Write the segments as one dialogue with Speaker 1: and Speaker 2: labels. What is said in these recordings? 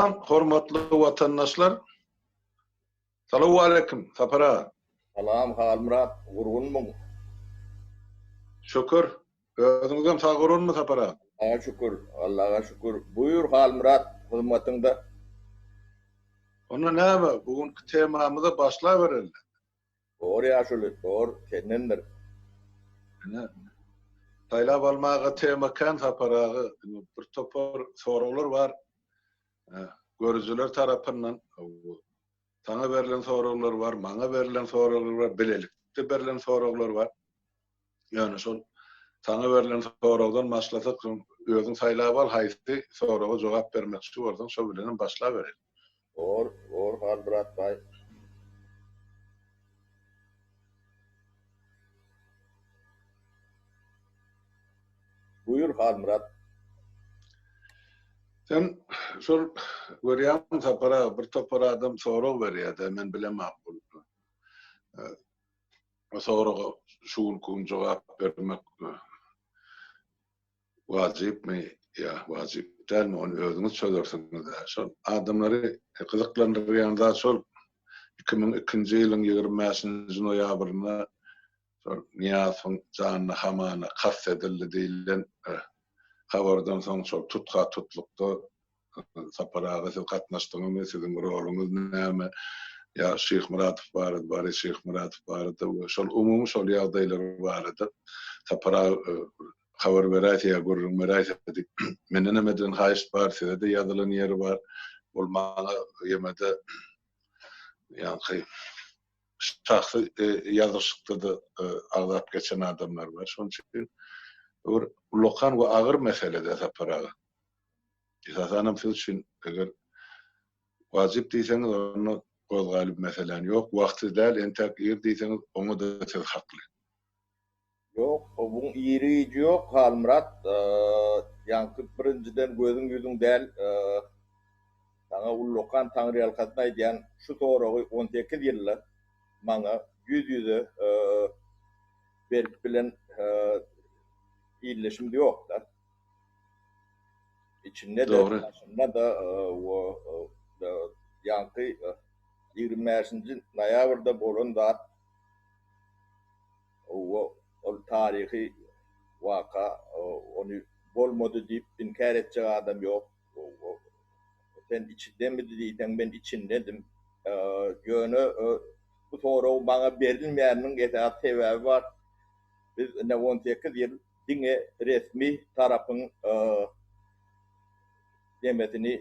Speaker 1: Salam hormatly watandaşlar. Salowaleýkim Sapar aga.
Speaker 2: Salam Halmyrat gurgunmyň?
Speaker 1: Şükür. Özüňizem sag gurgunmy Sapar aga?
Speaker 2: Allaha şükür, Allaha şükür. Buýur Halmyrat hyzmatyňda.
Speaker 1: Onda näme, bu günki temamyza başlabereli.
Speaker 2: Dogry ýaşuly, dogry, sendendir.
Speaker 1: Ine, saýlap almaga tema kän Sapar aga. Ine, bir topar soraglar bar. Görüjiler tarapyndan saňa berlen soraglar bar, maňa berlen soraglar bar, bilelikde berlen soraglar bar. Ýöne şol saňa berlen soragdan başlasak, özüň saýlap al, haýsy soraga jogap bermekçi bolsaň, şo bilenem başlabereli.
Speaker 2: Bor, bor Halmyrat baý. Buýur Halmyrat.
Speaker 1: Sen şol görýäňmi Sapar aga, bir topar adam sorag berýär-de, men bilemok ol soraga şu günki gün jogap bermek wajypmy ýa wajyp dälmi, ony özüňiz çözersiňiz-dä. Şol adamlary gyzyklandyrýan zat şol 2002-nji ýylyň 25-nji noýabrynda şol Nyýazowyň janyna hamana kast edildi diýlen habardan soň şol tutha-tutlukda Sapar aga siz gatnaşdyňyzmy, siziň roluňyz näme, ýa Şyhmyradow barada, Boris Şyhmyradow barada we şol umumy şol ýagdaýlar barada Sapar aga habar beräýse ýa gürrüň beräýse diýip mendenem edilen haýyşt bar, size-de ýazylan ýeri bar. Ol maňa ýemede ýaňky şahsy ýazyşykda-da agzap geçen adamlar bar. Şonuň üçin bir ullakan we agyr mesele-de Sapar aga. Esasanam siz üçin eger wajyp diýseňiz onda gozgaly bir meseläni ýok. Wagty däl entäk ir diýseňiz oňa-da siz hakly.
Speaker 2: Ýok, buň iri-giji ýok Halmyrat. Ýaňky birinjiden gözüň ýüzüň däl. Saňa ullakan taňryýalkasyn aýdýan, şu soragy 18 ýylda maňa ýüz-ýüze berip bilen ildeşimiz ýok-da. Içinde-de, daşynda-da ýaňky 25-nji noýabrda bolan zat ol taryhy waka, ony bolmady diýip inkär etjek adam ýok. Sen içindemidi diýseň, men içindedim. Ýöne bu sorag maňa berilmeýäniniň esasy sebäbi bar. Biz ine 18 ýyl diňe resmi tarapyň demesini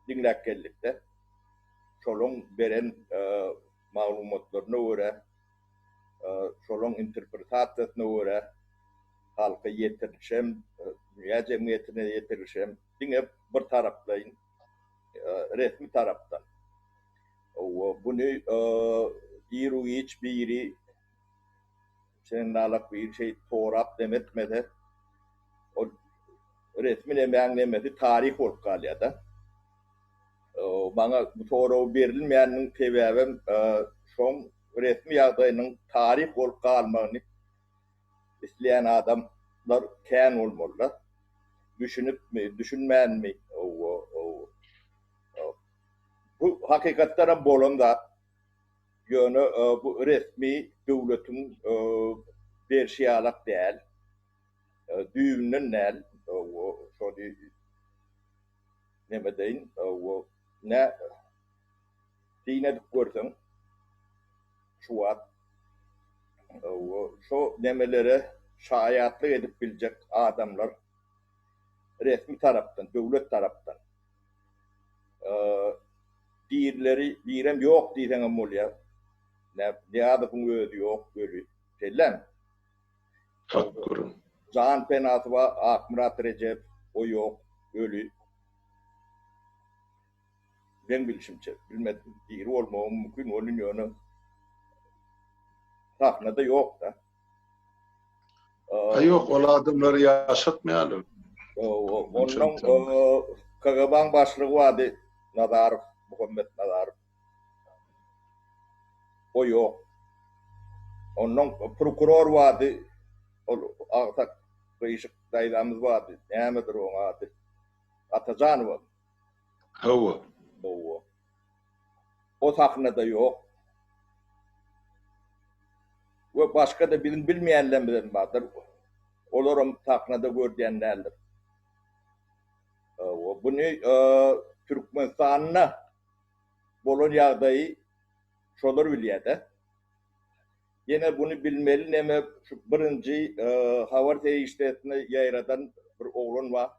Speaker 2: diňläp geldik-de. Şolaň beren maglumatlaryna görä, şolaň interpretasiýasyna görä halka ýetirilişem, dünýä jemgyýetine ýetirilişem diňe bir taraplaýyn resmi tarapdan. Buny iru-giç biri Şeňňalak bir şeý sorap nem etmese, ol resmi nemäň nemesi taryh bolup galýar-da. Maňa bu sorag berilmeýäniniň sebäbem şoň resmi ýagdaýynyň taryh bolup galmagyny isleýän adamlar kän bolmaly-da. Düşünipmi, düşünmänmi, bu hakykatdanam bolan zat. Ýöne bu resmi döwletiň berşi ýalak däl. Düýbünden däl. Şony neme deýin, nä syn edip görseň şu wagt şo nemelere şaýatlyk edip biljek adamlar resmi tarapdan, döwlet tarapdan Dirileri birem ýok diýseňem bolýar. Nä, Nyýazowyň özi ýok, öli. Şeýlemi?
Speaker 1: Hak gürrüň.
Speaker 2: Jan penasy bar, Akmyrat Rejepow, o ýok, öli. Meň bilşimçe, bilmedim, diri bolmagam mümkin, welin ýöne sahnada ýok-da.
Speaker 1: Ha ýok, ol adamlary ýaşatmaýarlar.
Speaker 2: Ondan KGB-niň başlygy bardy, Nazarow, Muhammet Nazarow. O ýok. Ondan prokuror bardy, ol agsak gyşyk daýzamyz bardy, nämedir oň ady. Atajanowa.
Speaker 1: Hawa.
Speaker 2: Hawa. O sahnada ýok. We başga-da biziň bilmeýänlerimizem bardyr. Olaram sahnada gördýän däldir. Hawa, buny Türkmenistanda bolan ýagdaýy şolar bilýär-de. Ýene buny bilmeli neme şu birinji habar serişdesini ýaýradan bir oglan bar.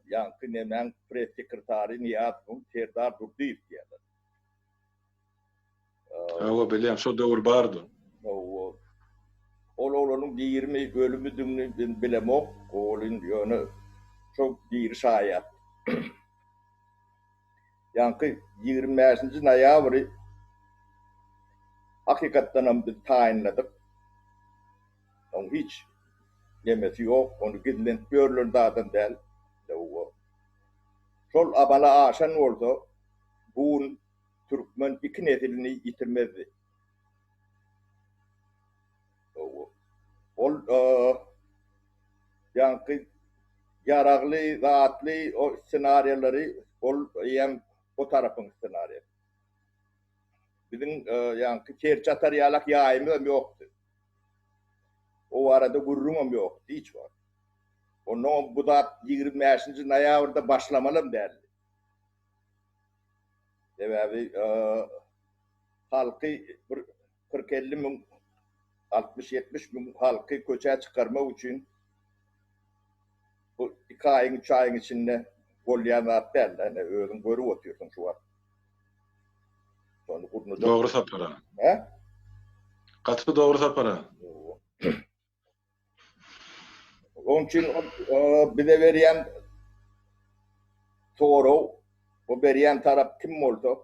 Speaker 2: Ýaňky nemäň press sekretary Nyýazowyň Serdar Durdyýew diýýärler.
Speaker 1: Hawa bilýän şo döwür bardy.
Speaker 2: Hawa. Ol oglanyň dirimi ölümidigini men bilemok welin ýöne şo diri şaýat. Ýaňky 25-nji noýabry hakykatdanam biz taýynladyk. Oň hiç nemesi ýok, ony gizlenip ýörlen zadam däl. Şol amala aşan bolsa, bu gün türkmen iki nesilini ýitirmezdi. Ol ýaňky ýaragly, zatly o ssenariýalary ol eýýäm o tarapyň ssenariýasy. Biziň ýaňky serçe atar ýalak ýaýymyzam ýokdy. O barada gürrüňem ýokdy hiç wagt. Onnoňam bu zat 25-nji noýabrda başlamalam däldi. Sebäbi halky bir 40-50 müň, 60-70 müň halky köçä çykarmak üçin bu iki aýyň, üç aýyň içinde bolýan zat däl-de, ine özüň görüp otyrsyň şu wagt.
Speaker 1: Şony gurnajak. Dogry Sapar aga. Hä? Gaty dogry Sapar aga.
Speaker 2: Onuň üçin ol bize berýän sorag, o berýän tarap kim bolsa,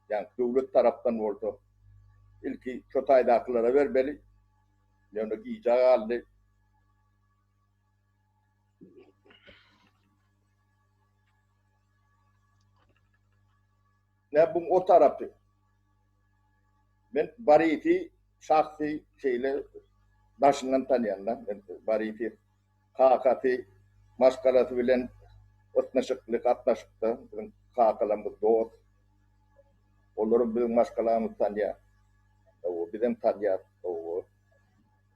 Speaker 2: ýagny döwlet tarapdan bolsa, ilki şo taýdakylara bermeli. Ýöne gijä galdy. Ne buň o tarapy. Men Barisi şahsy şeýle daşyndan tanýan-da. Men Barisi kakasy maşgalasy bilen ysnyşykly gatnaşykda. Biziň kakalarymyz dost. Olaram biziň maşgalamyzy tanýar. Hawa, bizem tanýas. Hawa.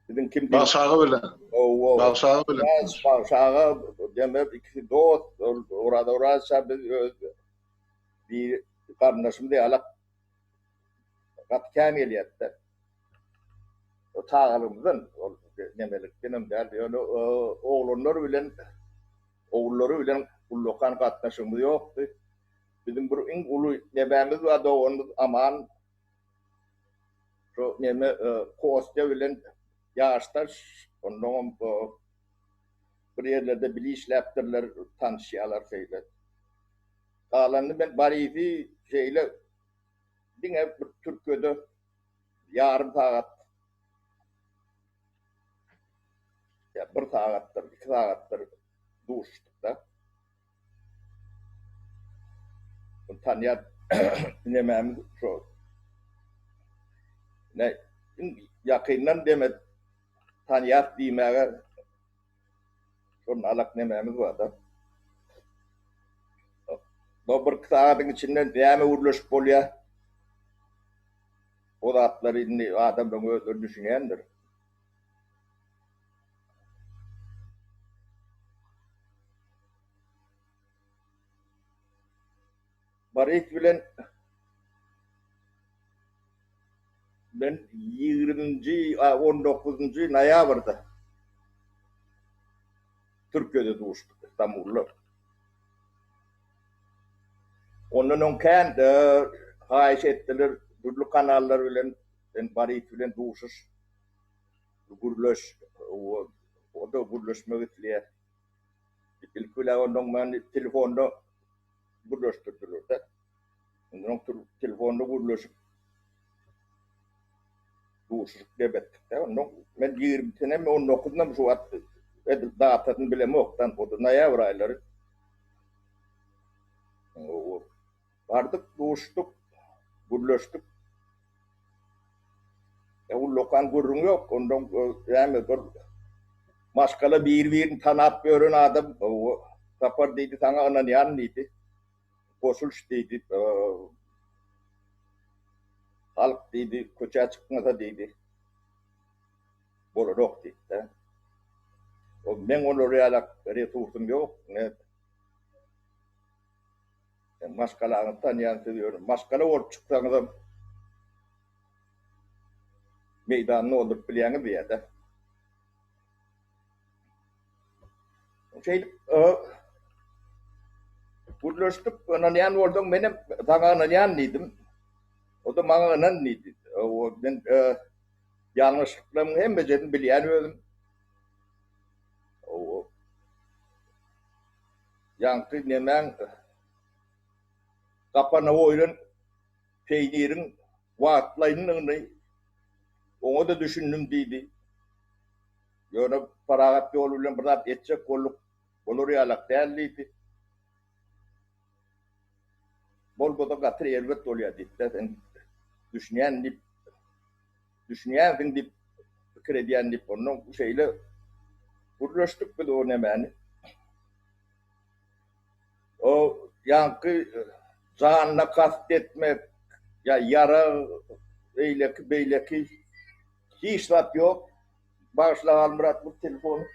Speaker 1: Biziň kim Bagşy aga bilen.
Speaker 2: Hawa.
Speaker 1: Bagşy aga bilen.
Speaker 2: Bagşy aga demek ikisi dost. Ol Oraz Orazowiç biz öz bir garyndaşymyz ýalak gaty kän gelýärdi-de. O çagalygymyzdan ol nemelikdenem däl, ýöne oglanlar bilen ogullary bilen ullakan gatnaşygymyz ýokdy. Biziň bir iň uly nemämiz bar, doganymyz Aman şo neme Kostýa bilen ýaşdaş, onnoňam bir ýerlerde bile işläpdirler, tanyşýarlar şeýle. Galanyny men Borisi şeýle diňe bir Türkiýede ýarym sagat ýa bir sagatdyr, iki sagatdyr duşuşdyk-da. Tanýan nemämiz şo. Ne iň ýakyndan demek tanýas diýmäge şol alak nemämiz bar-da. Bu bir iki sagadyň içinde näme gürleşip bolýar? O zatlary indi adamlaryň özleri düşünýändir. Boris bilen men ýigriminji, on dokuzynjy noýabrda Türkiýede duşduk, Istanbulda. Ondan öň kän haýyş etdiler, dürli kanallar bilen sen Boris bilen duşuş, gürleş, o-da gürleşmek isleýär. Ilki bilen ondan meni telefonda gürleşdirdiler-de. Ondan telefonda gürleşip duşuşyp gep etdik-de. Ondan men ýigrimisinem, on dokuzynam şu wagt edil datasyny bilemok-da, o-da noýabr aýlary. Bardyk, duşduk, gürleşdik. E, ullakan gürrüň ýok. Ondan näme bir maşgala bir-birini tanap ýören adam. Sapar diýdi, saňa ynanýan diýdi. Goşulyş diýdi. Halk diýdi, köçä çykmasa diýdi. Bolanok diýdi. O meň olar ýalak resursym ýok. Ne Sen maşgalaňyzy tanýan siz ýöne maşgala bolup çyksaňyzam meýdany dolduryp bilýäňiz diýýär-de. Şeýdip gürleşdik, ynanýan bolsaň menem saňa ynanýan diýdim. O-da maňa ynan diýdi. O men ýalňyşlyklarymyň hemmejesini bilýän özüm. O ýaňky nemäň gapana goýlan peýniriň wagtlaýyndygyny oňa-da düşündim diýdi. Ýöne parahat ýol bilen bir zat etjek bolduk, bolar ýalak däl diýdi. Bolmasa gaty erbet bolýar diýdi-de, sen düşünýän diýip, düşünýänsiň diýip pikir edýän diýip, ondan şeýle gürleşdik biz o nemäni. O ýaňky janyna kast etmek ýa ýarag beýleki beýleki hiç zat ýok. Bagyşla Halmyrat bu telefony.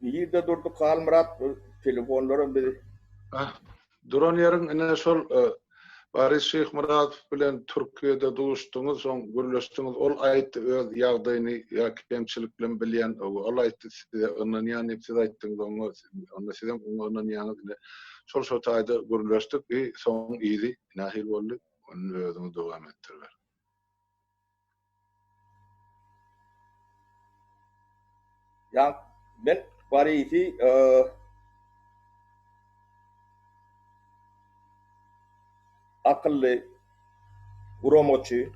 Speaker 2: Nirde durduk Halmyrat telefonlaram bizi.
Speaker 1: Ah, duran ýeriň ine şol e, Boris Şyhmyradow bilen Türkiýede duşduňyz, soň gürleşdiňiz. Ol aýtdy öz ýagdaýyny ýa kemçiliklerini bilýän, ol aýtdy size ynanýan diýip siz aýtdyňyz oňa, onda sizem oňa ynanýaňyz ine. Şol şo taýda gürleşdik i soň yzy nähili boldy? Ony özüňiz dowam etdiriber.
Speaker 2: Ýa men Borisi akylly guramaçy,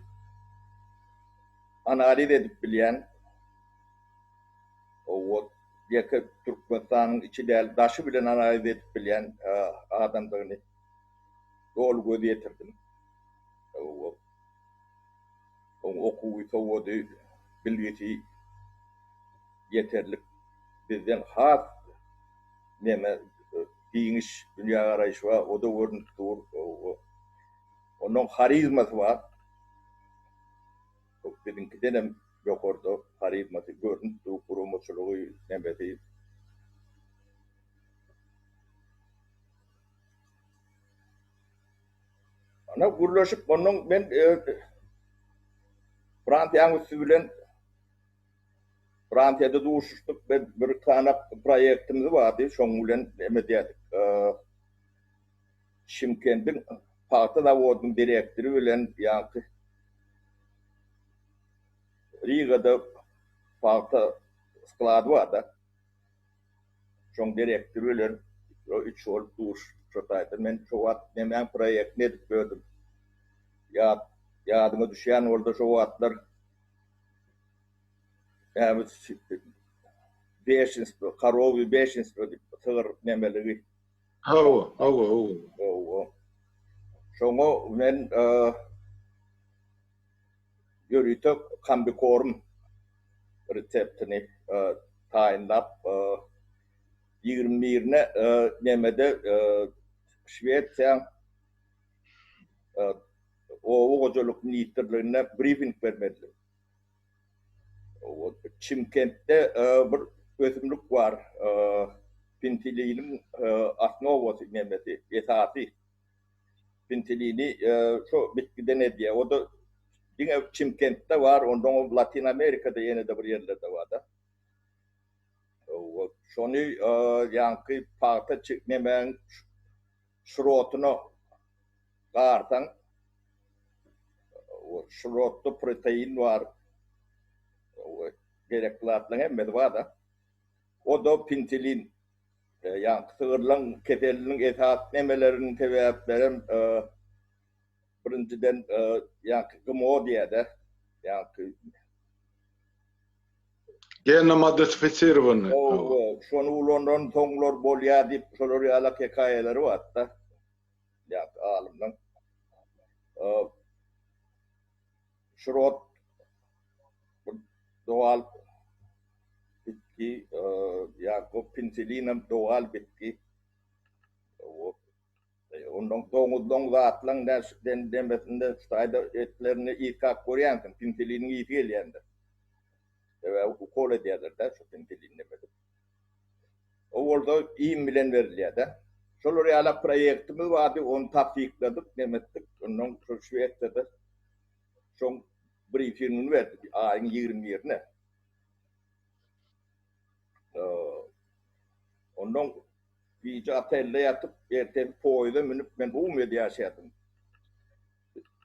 Speaker 2: analiz edip bilýän, ýeke Türkmenistanyň içi däl, daşy bilen analiz edip bilýän adamdygyny doly göz ýetirdim. Oň okuwy, sowady, bilgisi ýeterlik. Bizden has neme giňiş dünýägaraýşy bar, o-da görnüp dur. Onuň harizmasy bar. Biziňkidenem ýokarda harizmasy görnüp dur, guramaçylygy, nemesi. Ana gürleşip ondan men Fransiýanyň üsti bilen Fransiýada duşuşdyk. Ben bir tane proýektimiz bardy, şoň bilen neme diýdik. Şimkendiň pagta zawodynyň direktory bilen ýaňky Rigada pagta sklady barda. Şoň direktory bilen üç bolup duşuşdyk şo taýda. Men şo wagt nemäň proýektini edip ýördüm. Ýat, ýadyňa düşýän bolsa şo wagtlar näme beşenstwo, korowiý beşenstwo diýip sygyr nemeligi.
Speaker 1: Hawa, hawa, hawa.
Speaker 2: Hawa. Şoňa men ýörite kombikorm reseptini taýynlap, 21-ine nemede Şwesiýaň Oba hojalyk ministrliginde brifing bermelidim. Çimkentde bir ösümlik bar, pensiliniň osnowasy nemesi, esasy. Pensilini şo bitkiden edýär. O-da diňe Çimkentde bar, ondan Latyn Amerikada ýene-de bir ýerlerde bar-da. Şony ýaňky pagta nemäň şrotyna garsaň, şrotda protein bar, gerekli zatlaryň hemmesi bar-da. O-da pensilin. Ýaňky sygyrlaň keseliniň esasy nemeleriniň sebäplerem birinjiden ýaňky GMO diýýär-de, ýaňky.
Speaker 1: Genno modifisirowany.
Speaker 2: Hawa, şony ulanan soňlar bolýar diýip, şolar ýalak hekaýalary bar-da. Ýa alymlaň. Şrot bu dogal bitki, ýa penisillinem dogal bitki. Ondan doňuzlaň zatlaň demesinde şu taýda etlerini ýykap görýänsiň, penisilliniň ysy gelýändir. Sebäbi ukol edýärler-dä şu penisillin demedip. O bolsa iým bilen berilýär-de. Şolar ýala proýektimiz bardy, ony tassykladyk, neme etdik. Ondan şol Şwesiýada şoň brifingini berdik aýyň 21-ine. Ondan gije otelde ýatyp, ertesi poýeza münüp, men Umyýada ýaşaýardym.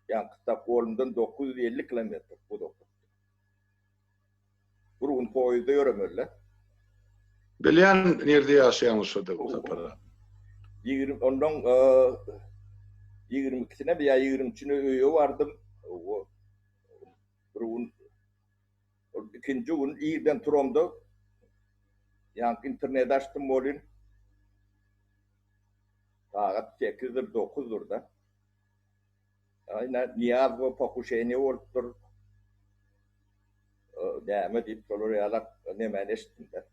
Speaker 2: Ýaňky Stokgolmdan 950 kilometr uzaklykda. Bir gün poýezde ýöremeli-dä.
Speaker 1: Bilýän nirde ýaşaýaňyz şo döwür Sapar aga.
Speaker 2: Ýigrim ondan 22-sine ýa 23-üne öýe bardym. Bir gün Ol ikinji gün irden turamda ýaňky interneti açdym welin sagat sekizdir, dokuzdyr-da. Aýna Nyýazowa pokuşeniýe bolupdyr. Näme diýip şolar ýalak nemäni eşitdim-de.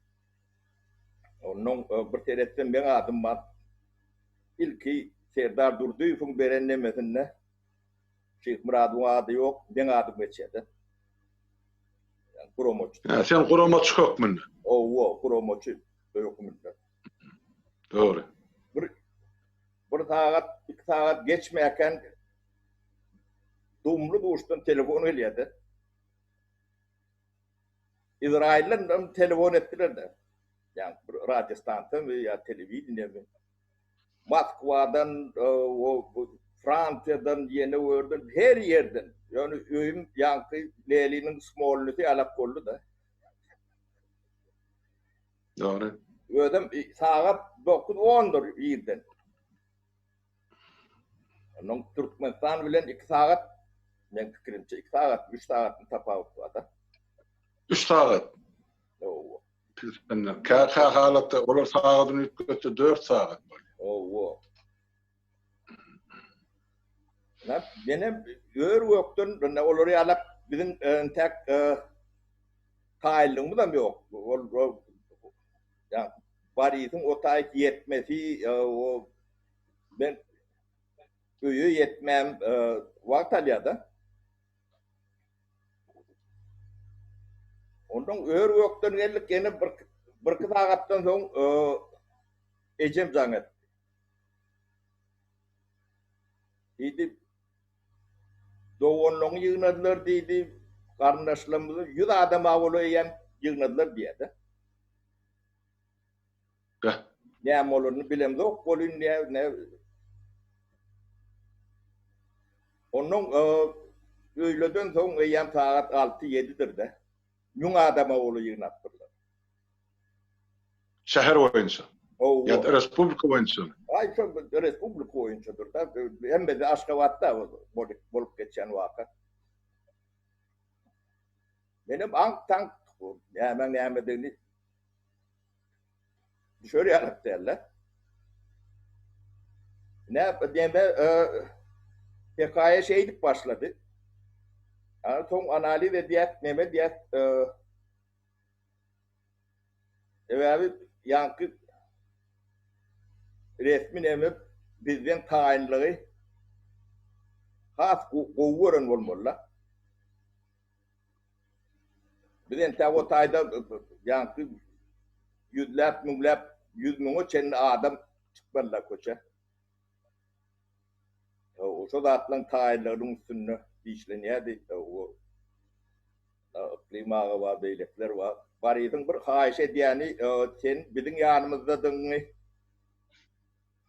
Speaker 2: Onnoň bir seretsem meň adym bar. Ilki Serdar Durdyýewiň beren nemesinde Şyhmyradyň ady ýok, meň adym geçýär-de. Ýagny guramaçy.
Speaker 1: Hä, sen guramaçy hökmünde.
Speaker 2: Hawa, guramaçy hökmünde.
Speaker 1: Dogry.
Speaker 2: Bir bir sagat, iki sagat geçmäkän dumly-duşdan telefon gelýär-de. Izraýyldan hem telefon etdiler-de. Ýagny bir radiostansiýamy ýa telewideniýemi. Moskwadan, Fransiýadan, ýene o ýerden, her ýerden. Ýöne öýüm ýaňky Leniniň Smolnysy ýalak boldy-da.
Speaker 1: Dogry.
Speaker 2: Özem sagat dokuz-ondur irden. Ondan Türkmenistan bilen iki sagat, meň pikirimçe, iki sagat, üç sagatmy tapawut bar-da.
Speaker 1: Üç sagat.
Speaker 2: Hawa.
Speaker 1: Türkmenler. Kä-kä halatda olar sagadyny üýtgetse dört sagat bolýar.
Speaker 2: Hawa. Näme, menem ör-gökden indi olar ýalak biziň entäk taýynlygymyzam ýok. Ol ýa Borisiň o taýyk ýetmesi, o men öýe ýetmäm wagt alýar-da. Ondan ör-gökden geldik, ýene bir birki sagatdan soň ejem jaň etdi. Diýdi, doganlaryňy ýygnadylar diýdi, garyndaşlarymyzy 100 adama golaý eýýäm ýygnadylar diýýär-de.
Speaker 1: Gah.
Speaker 2: Näme bolaryny bilemzok welin nä nä Onnoň öýleden soň eýýäm sagat alty-ýedidir-de. Müň adama golaý ýygnapdyrlar.
Speaker 1: Şäher boýunça?
Speaker 2: Hawa.
Speaker 1: Ýa-da respublika boýunçamy?
Speaker 2: Aý, şol respublika boýunçadyr-da. Hemmesi Aşgabatda bolup geçýän waka. Menem aňk-taňk nämäň nämedigini Düşer ýalyk däl-de. Nä, neme, hekaýa şeýdip başlady. Ana, soň analiz edýäs, neme edýäs, sebäbi ýaňky resmi neme bizden taýynlygy has gowy gören bolmaly-da. Biz entäk o taýda ýaňky ýüzläp, müňläp, ýüz müňe çenli adam çykmadylar köçä. Şo zatlaryň taýynlygynyň üstünde işlenýärdi. Yklym aga bar, beýlekiler bar. Borisiň bir haýyş edýäni, sen biziň ýanymyzdadygyňy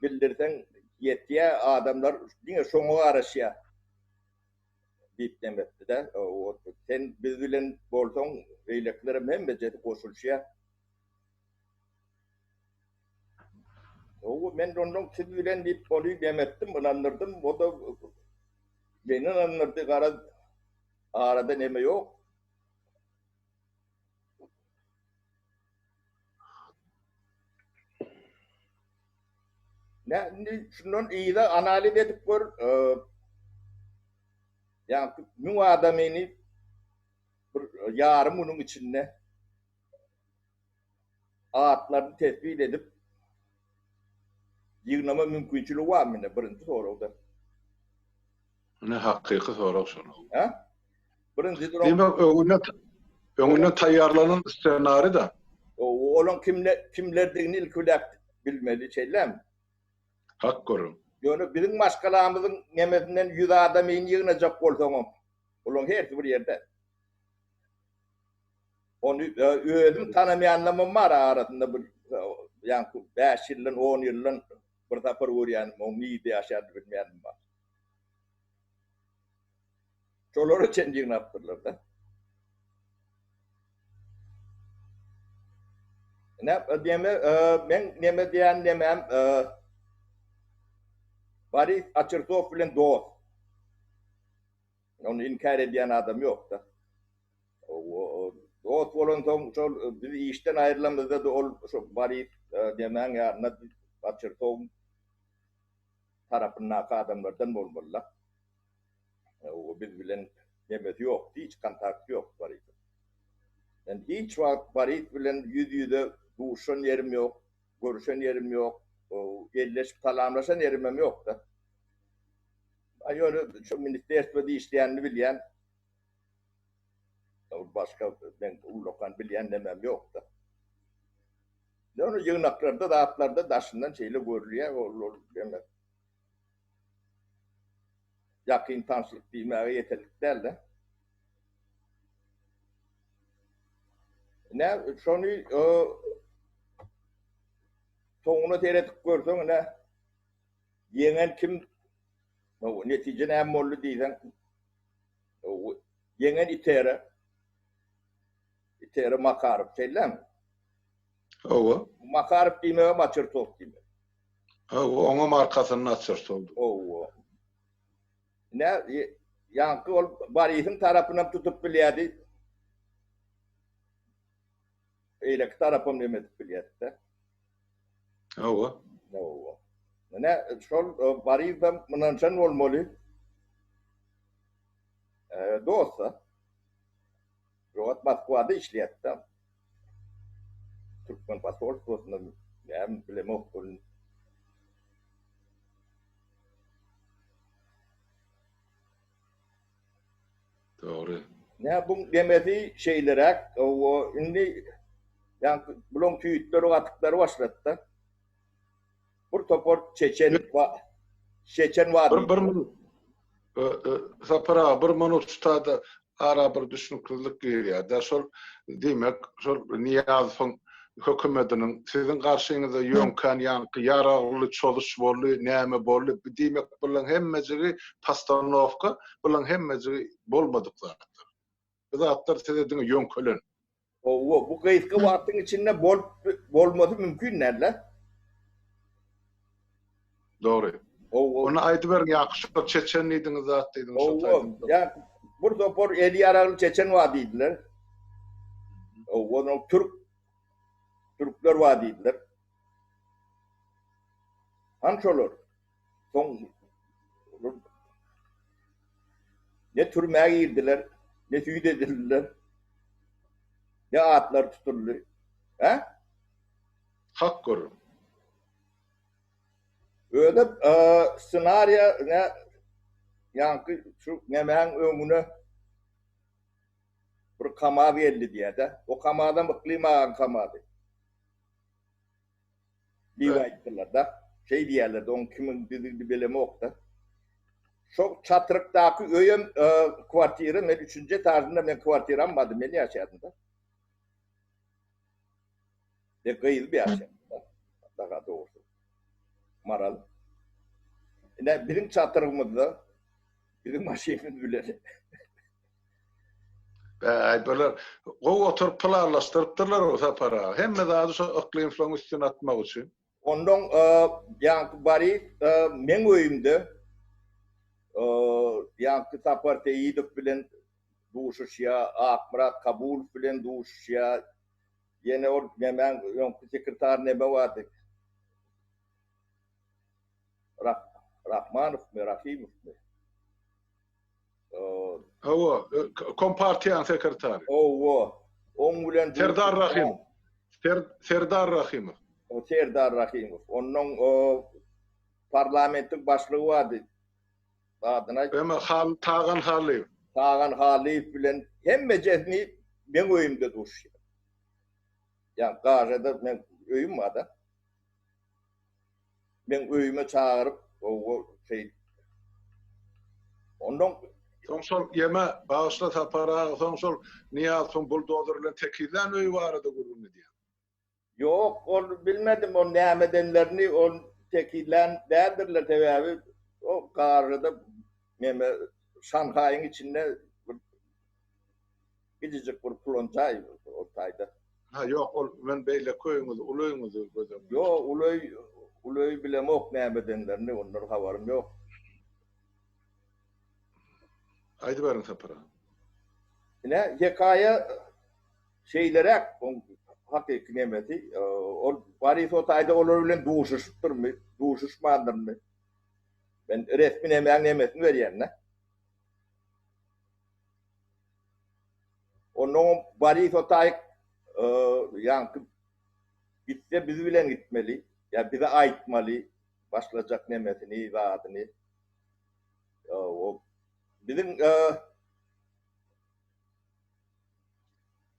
Speaker 2: bildirseň ýetýär, adamlar diňe şoňa garaşýar. Diýip dem etdi-de, Sen biz bilen bolsaň, beýlekilerem hemmejesi goşulyşýar. Hawa, men ondan siz bilen diýip, ony dem etdim, ynandyrdym. O-da meni ynandyrdy, garaz, arada neme ýok. Nä indi şundan yza analiz edip gör, ýaňky 1000 adamyny bir ýarym günüň içinde atlaryny tesbit edip ýygnama mümkinçiligi barmy ine birinji soragda.
Speaker 1: Ine hakyky sorag şol.
Speaker 2: Hä? Birinji
Speaker 1: duran. Diýmek öňünden öňünden taýýarlanan ssenari-da.
Speaker 2: Olaň kimle kimlerdigini ilki bilen bilmeli şeýlemi?
Speaker 1: Hak gürrüň.
Speaker 2: Ýöne biziň maşgalamyzyň nemesinden ýüz adamyny ýygnajak bolsaňam, olaň hersi bir ýerde. Ony özüm tanamaýanlamam bar arasynda bir ýaňky bäş ýyldan, on ýyldan bir sapar görýänim, oň nirde ýaşaýanyny bilmeýänim bar. Şolara çenli ýygnapdyrlar-da. Ine, neme, meň neme diýen nemem Boris Açersow bilen dost. Ony inkär edýän adam ýok-da. Dost bolansoň, şol biz işden aýrylamyzda-da ol şo Boris nemäň ýanyna Açersowyň tarapyndaky adamlardan bolmaly-da. O biz bilen nemesi ýokdy, hiç kontakty ýokdy Borisiň. Men hiç wagt Boris bilen ýüz-ýüze duşan ýerim ýok, görüşen ýerim ýok, elleşip salamlaşan ýerimem ýok-da. A ýöne şu ministerstwada işleýänini bilýän. Başga men ullakan bilýän nemem ýok-da. Ýöne ýygnaklarda, zatlarda daşyndan şeýle görülýär, ol ol neme. Ýakyn tanşlyk diýmäge ýeterlik däl-de. Ine, şony soňuna seredip görseň, ine, ýeňen kim, netije näme boldy diýseň, ýeňen Itere, Itere Makarow, şeýlemi?
Speaker 1: Hawa.
Speaker 2: Makarow diýmegem Açertow diýmek.
Speaker 1: Hawa, oňam arkasynda Açertow.
Speaker 2: Hawa. Ine, ýaňky ol Borisiň tarapynam tutup bilýärdi. Beýleki tarapam neme edip bilýärdi-de.
Speaker 1: Hawa.
Speaker 2: Hawa. Ine, şol Borisem ynançan bolmaly. Dost-da. Jogat Moskwada işleýärdi-de. Türkmen posolstwosynda näme bilemok welin.
Speaker 1: Dogry.
Speaker 2: Nä buň demesi şeýleräk, owo indi ýaňky bulaň tüýtleri gatyklary başlady-da. Bir topar çeçen çeçen bar.
Speaker 1: Bir bir minut. Sapar aga bir minut şu taýda ara bir düşnüksizlik girýär-de. Şol diýmek, şol Nyýazowyň hökümetiniň siziň garşyňyza ýöňkän ýaňky ýaragly çozuş boldy, näme boldy, diýmek bulaň hemmejigi postanowka, bulaň hemmejigi bolmadyk zatlar. Bu zatlar size diňe ýöňkelen.
Speaker 2: Howwa, bu gysga wagtyň içinde bolup bolmasy mümkin däl-de.
Speaker 1: Dogry.
Speaker 2: Howwa.
Speaker 1: Ony aýdyberiň ýaňky şol çeçen diýdiňiz zat diýdiňiz şo
Speaker 2: Howwa, ýa bir topar eli ýaragly çeçen bar diýdiler. Howwa, onuň türk türkler bar diýdiler. Hany şolar? Soň ne türmä girdiler, ne süýt edildiler, ne atlary tutuldy. Hä?
Speaker 1: Hak gürrüň.
Speaker 2: Özem ssenariýa ne ýaňky şu nemäň öňüne bir KAMAZ geldi diýýär-de. O KAMAZam Yklym agaň KAMAZy. Diýip aýtdylar-da. Şeý diýýärler-de, oň kimiň düzügini bilemok-da. Şo çatrykdaky öýem kwartira, men üçünji etažynda meň kwartiram bardy, men ýaşaýardym-da. Men gyzym ýaşaýardy-da, daha dogrusy. Maral. Ine, biziň çatrygymyzda, biziň maşynymyz bilen.
Speaker 1: Bäý, bular gowy oturyp planlaşdyrypdyrlar o Sapar aga. Hemme zady şo Yklymslaň üstüne atmak üçin.
Speaker 2: Onnoň ýaňky Boris meň öýümde ýaňky Sapar Seýidow bilen duşuşýar, Akmyrat Kabulow bilen duşuşýar. Ýene ol nemäň öňki sekretar neme bardy? Rahmanowmy, Rahimowmy?
Speaker 1: Hawa, Kompartiýanyň sekretary.
Speaker 2: Hawa, oň bilen
Speaker 1: Serdar Rahimow. Serdar Rahimow.
Speaker 2: Serdar Rahimow. Onnoň parlamentiň başlygy bardy. Adyny aýt.
Speaker 1: Eme Hal Tagan Hallyýew.
Speaker 2: Tagan Hallyýew bilen hemmejesini meň öýümde duşýar. Ýa gažada meň öýüm bar-da. Meň öýüme çagyryp, owo şeý. Ondan
Speaker 1: Soň şol ýeme, bagyşla Sapar aga, soň şol Nyýazowyň buldozer bilen tekizlän öýi barada gürrüň edýäň.
Speaker 2: Ýok, ol bilmedim ol näme edenlerini, ol tekizlän däldirler, sebäbi o garryda neme Şanhaýyň içinde bir kijijik bir pulan jaý ol taýda.
Speaker 1: Ha ýok, ol men beýleki öýüňizi, uly öýüňizi göz öňünde
Speaker 2: Ýok, uly öý, uly öý bilemok näme edenlerini, ondan habarym ýok.
Speaker 1: Aýdyberiň Sapar aga.
Speaker 2: Ine, hekaýa Şeýleräk oň hakyky nemesi, ol Boris o taýda olar bilen duşuşypdyrmy, duşuşmandyrmy? Men resmi nemäň nemesini berýän-dä. Onnoňam Boris o taýyk ýaňky gitse biz bilen gitmeli, ýa bize aýtmaly başlajak nemesini, zadyny. O biziň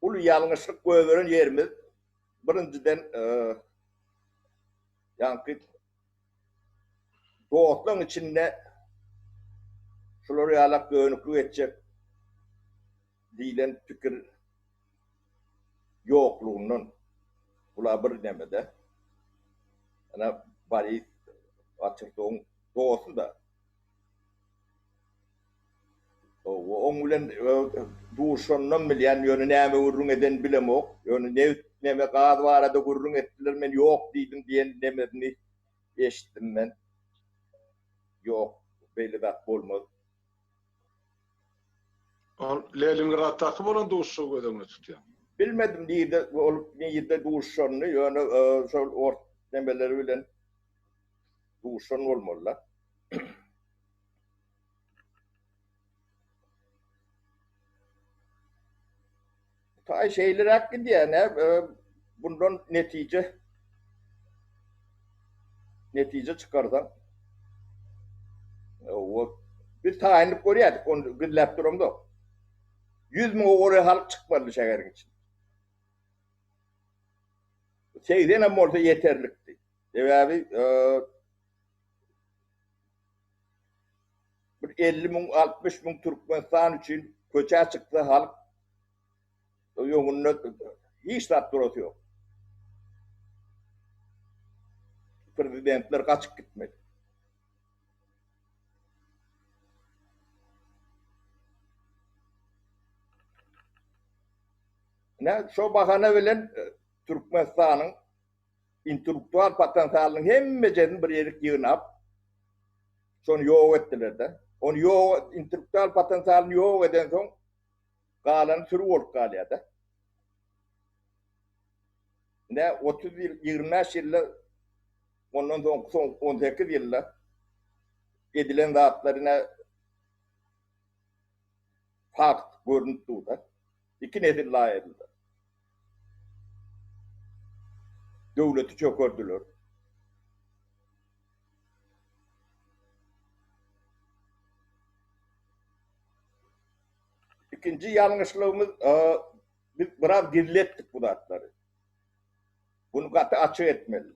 Speaker 2: Uly ýalňyşlyk goýberen ýerimiz birinjiden ýaňky dostlaryň içinde şular ýalak dönüklik etjek diýlen pikir ýoklugyndan bula bir nemede ene Boris Waçertowyň dosty-da. Oň bilen duşanynam bilýän, ýöne näme gürrüň edenini bilemok. Ýöne nebit, neme, gaz barada gürrüň etdiler, men ýok diýdim diýen nemesini eşitdim men. Ýok, beýle zat bolmaz.
Speaker 1: Ol Leningraddaky bolan duşuşygy göz öňünde tutýaň.
Speaker 2: Bilmedim nirde bolup, nirde duşuşanyny, ýöne şol ors nemeleri bilen duşan bolmaly-da. Taý şeýleräk gidýär, nä bundan netije netije çykarsaň. Owa, biz taýynlyk görýärdik, ony gizläp duramzok. 100 müňe golaý halk çykmaly şäheriň içinde. 80 hem bolsa ýeterlikdi. Sebäbi Bir 50 müň, 60 müň Türkmenistan üçin köçä çyksa halk öňünde hiç zat durasy ýok. Prezidentler gaçyp gitmeli. Ine, şo bahana bilen Türkmenistanyň intellektual potensialynyň hemmejesini bir ýerik ýygnap, şony ýok etdiler-de. Ony ýok, intellektual potensialyny ýok edensoň, galany süri bolup galýar-da. Ine, 30 ýyl, 25 ýylda, ondan soňky soň 18 ýylda edilen zatlar ine fakt görnüp dur-da. Iki nesil laýyryldy. Döwleti çökerdiler. Ikinji ýalňyşlygymyz biz biraz gizli etdik bu zatlary. Bunu gaty açyk etmeli.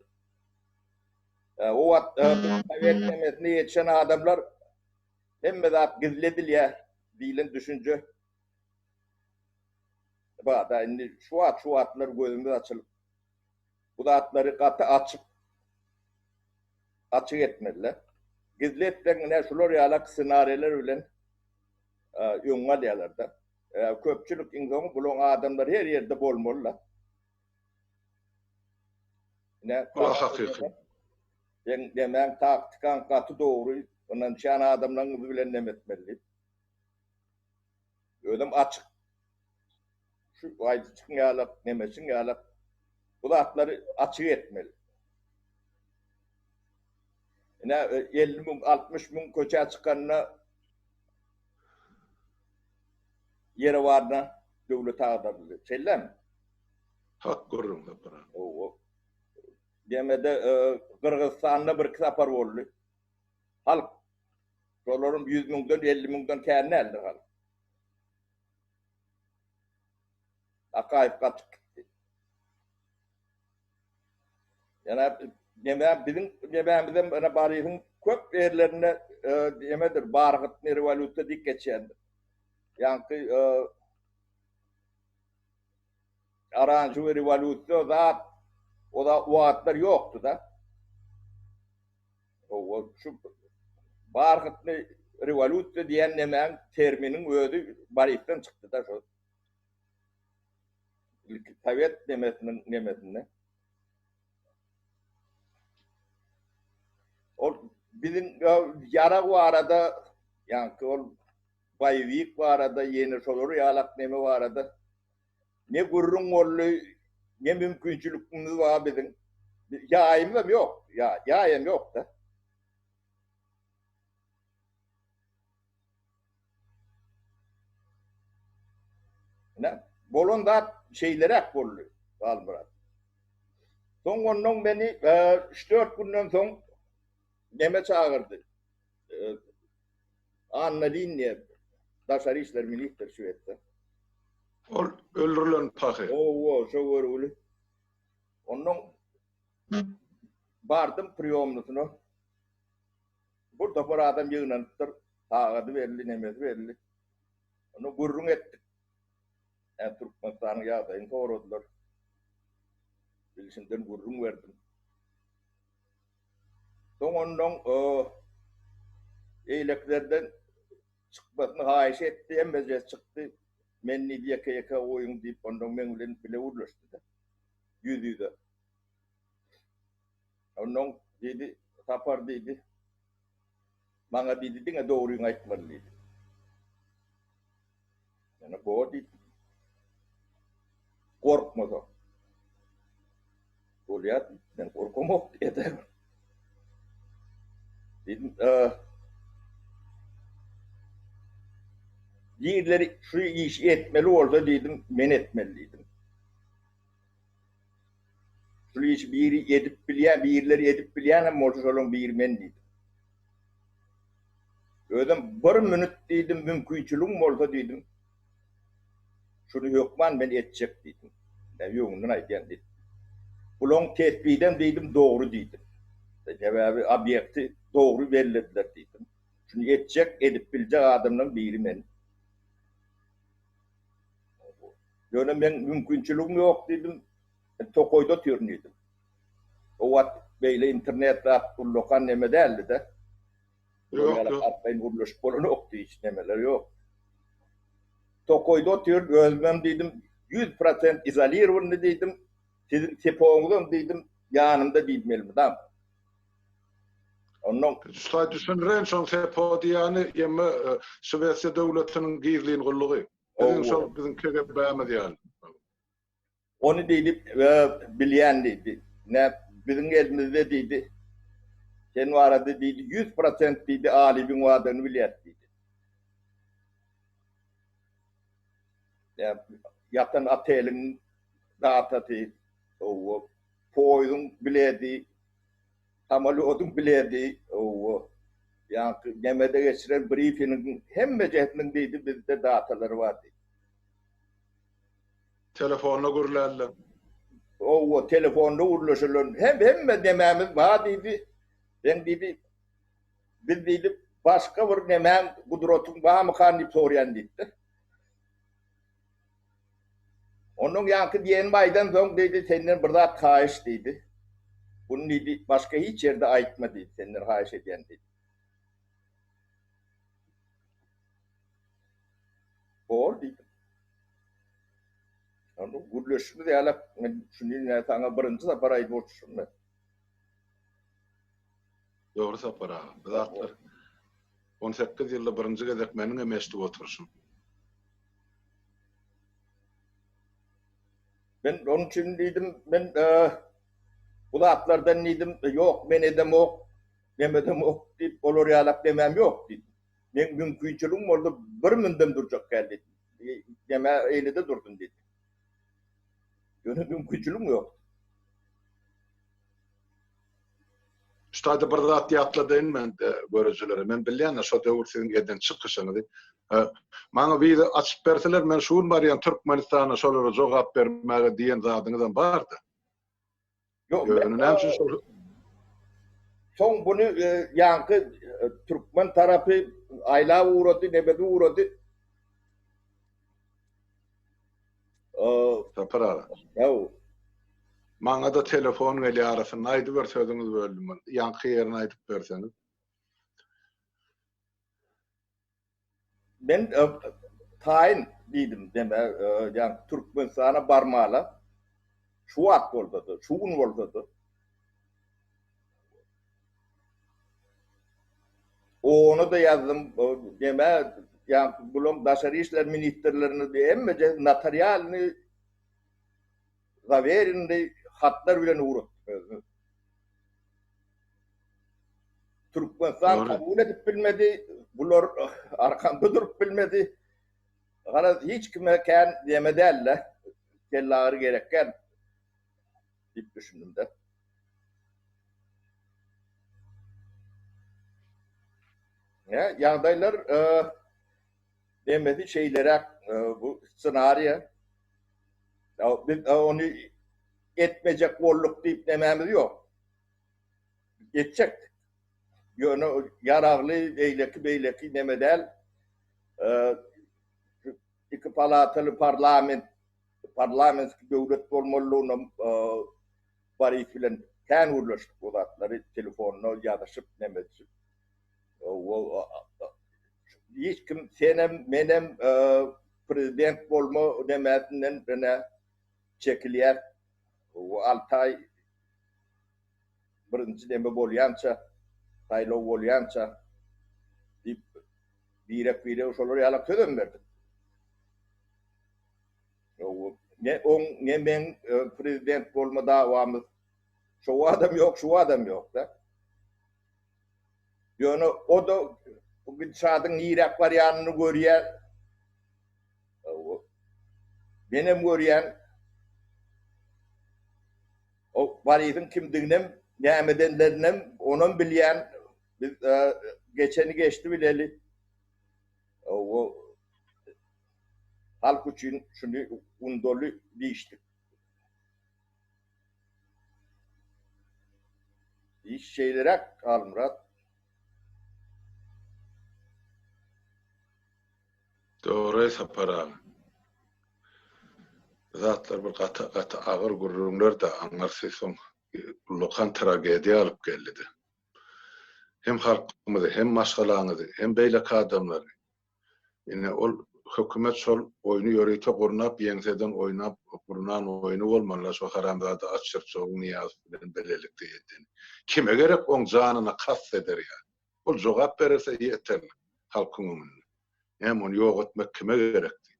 Speaker 2: O wagt sowet nemesinde ýetişen adamlar hemme zat gizli edilýär diýlen düşünje Bada indi şu wagt şu wagtlar gözümiz açylyp bu zatlary gaty açyk açyk etmeliler. Gizli etseň ine şular ýalak ssenariýalar bilen öňüňi alýarlar-da. Köpçülik iň soňy bulaň adamlary her ýerde bolmaly-da. Ine
Speaker 1: Bu hakyky.
Speaker 2: Seň demäň taktikaň gaty dogry, ynançýan adamlaryňyz bilen neme etmeli diýip. Özem açyk. Şu aýdyşyň ýalak, nemeşiň ýalak bu zatlary açyk etmeli. Ine 50 müň, 60 müň köçä çykanda Ýerewanda döwlet agdaryldy. Şeýlemi?
Speaker 1: Hak gürrüň Sapar aga.
Speaker 2: Hawa. Demede Gyrgyzystanda birki sapar boldy. Halk şolaryň 100 müňden, 50 müňden kän däldir halk. Akaýew gaçyp gitdi. Ýöne neme biziň nemämizem ene Barysyň köp ýerlerinde nemedir, bargytny rewolýusiýa diýip geçýändir. Ýaňky oranžewy rewolýusiýa zat o da wagtlar ýokdy-da. O şu bargytny rewolýusiýa diýen nemäň terminiň özi Barysdan çykdy-da şo. Ilki sowet nemesiniň nemesinde. Ol biziň ýarag barada, ýaňky ol boýewik barada, ýene şolar ýalak neme barada ne gürrüň boldy, ne mümkinçilikimiz bar biziň. Ýaýymyzam ýok, ýaý hem ýok-da. Ine, bolan zat şeýleräk boldy, Halmyrat. Soň onnoň meni üç-dört günden soň neme çagyrdy. Anna Lin diýen daşary işler ministri Şwesiýa.
Speaker 1: Ol öldürilen pahy.
Speaker 2: Hawa, şo görgüli. Onnoň bardym priýomnysyna. Bir topar adam ýygnanypdyr. Sagady belli, nemesi belli. Onda gürrüň etdik. Ä Türkmenistanyň ýagdaýyny soradylar. Bilşimden gürrüň berdim. Soň onnoň eýlekilerden çykmasyny haýyş etdi, hemmejesi çykdy. Men diýdi, ýeke-ýeke goýuň diýip, onnoň meň bilen bile gürleşdi-de. Ýüz-ýüze. Onnoň diýdi, Sapar diýdi, maňa diýdi, diňe dogryňy aýtmaly diýdi. Ýöne bor diýdim. Gorkmasaň. Bolýar diýdi, men gorkamok diýdi. Diýdim, Birileri şu işi etmeli bolsa diýdim, men etmeli diýdim. Şul işi biri edip bilýän, birileri edip bilýän hem bolsa şolaryň biri men diýdim. Özem bir minut diýdim, mümkinçiligim bolsa diýdim. Şuny hökman men etjek diýdim. Men öňünden aýdýan diýdim. Bulaň tesbidem diýdim, dogry diýdim. Sebäbi obýekti dogry bellediler diýdim. Şuny etjek, edip biljek adamlaryň biri men. Ýöne meň mümkinçiligim ýok diýdim. Men tokaýda otyryn diýdim. O wagt beýle internet zat ullakan neme däldi-de. Ýok, ýok. Arkaýyn gürleşip bolanokdy, hiç nemeler ýok. Tokaýda otyryn, özümem diýdim, 100% izolirowanyny diýdim. Siziň sepogyňyzam diýdim, ýanymda diýdim elmydama.
Speaker 1: Ondan Şaý düşündireýin şoň SEPO diýýäni emme Şwesiýa döwletiniň gizlin gullugy. Biziň şol biziň KGB-miz ýaly.
Speaker 2: Ony diýdi, bilýän diýdi. Nä biziň elimizde diýdi. Sen barada diýdi, 100% diýdi alibiň bardygyny bilýäs diýdi. Ýatan oteliň datasy, poýzuň biledi, Samolýodyň biledi, owo, ýaňky nemede geçiren brifingiň hemmejesiniň diýdi bizde datalary bar diýdi.
Speaker 1: Telefonda gürlänler.
Speaker 2: Owo, telefonda gürleşilen hem hemme nemämiz bar diýdi. Sen diýdi, biz diýdi başga bir nemäň gudratyň barmykan diýip soraýan diýipdir. Onuň ýaňky diýenimi aýdan soň diýdi, senden bir zat haýyş diýdi. Buny diýdi, başga hiç ýerde aýtma diýdi, senden haýyş edýän diýdi. Bor diýdim. Onda gürleşimiz ýalak, men şuny ine saňa birinji sapar aýdyp oturyşym men.
Speaker 1: Dogry Sapar aga, bu zatlar 18 ýylda birinji gezek meniň hem eşidip oturyşym.
Speaker 2: Men onuň üçin diýdim, men bu zatlardan diýdim, ýok, men edemok. Nemedemok diýip, olar ýalak nemäm ýok diýdim. Meň mümkinçiligim bolsa bir mündem durjak däl diýdim. Neme eýlede durdum diýdim. Ýöne mümkinçiligim ýok.
Speaker 1: Şu taýda bir zat ýatladaýyn men görüjilere. Men bilýän-de şo döwür siziň eden çykyşyňyzy. Maňa wiza açyp berseler, men şu gün barýan Türkmenistana şolara jogap bermäge diýen zadyňyzam bardy.
Speaker 2: Ýok, Ýöne näme üçin şol Soň buny ýaňky türkmen tarapy aýlap ugrady, nebedi ugrady.
Speaker 1: Sapar aga. Ýa. Maňa-da telefon gelýär arasynda. Aýdyber sözüňizi böldüm. Ýaňky ýerini aýdyp berseňiz.
Speaker 2: Men taýyn diýdim, deme, ýa Türkmenistana barmala. Şu wagt bolsa-da, şu gün bolsa-da. Ona-da ýazdym, deme, ýa bulaň daşary işler ministrlerine hemmeje notarialny zawerennyý hatlar bilen ugratdym. Türkmenistan kabul edip bilmedi, bular arkamda durup bilmedi. Garaz hiç kime kän neme däl-de, kellagyry gerek däl diýip düşündim-de. Ýa ýagdaýlar nemesi şeýleräk bu ssenariýa. Biz ony etmejek bolduk diýip nemämiz ýok. Etjekdik. Ýöne ýaragly beýleki-beýleki neme däl. Iki palataly parlament, parlamentski döwlet bolmalydygyna Boris bilen kän gürleşdik o zatlary telefonda ýazyşyp neme edişip. Hiç kim senem menem prezident bolma nemesinden ine çekilýär. 6 aý birinji neme bolýança, saýlaw bolýança diýip birek-birege şolar ýalak sözem berdik. Ne oň, ne meň prezident bolma dawamyz şo wadam ýok, şu wadam ýok-da. Ýöne o-da bu gidişadyň niräk barýanyny görýär. Menem görýän. O Borisiň kimdiginem, nämedenlerinem onam bilýän. Biz geçeni geçdi bileli. O halk üçin şuny undaly diýişdik. Iş şeýleräk, Halmyrat.
Speaker 1: Dogry Sapar aga. Bu zatlar bir gaty gaty agyr gürrüňler-dä aňyrsy soň ullakan tragediýa alyp geldide. Hem halkymyzy, hem maşgalaňyzy, hem beýleki adamlary. Ine ol hökümet şol oýny ýörite gurnap ýeňseden oýnap gurnan oýny bolmalyda şo haramzada Açyrçowyň Nyýazow bilen bilelikde edeni. Kime gerek oň janyna kast eder ýaly. Ol jogap bererse ýeterlik halkyň öňünde. Näme ony ýok etmek kime gerekdi?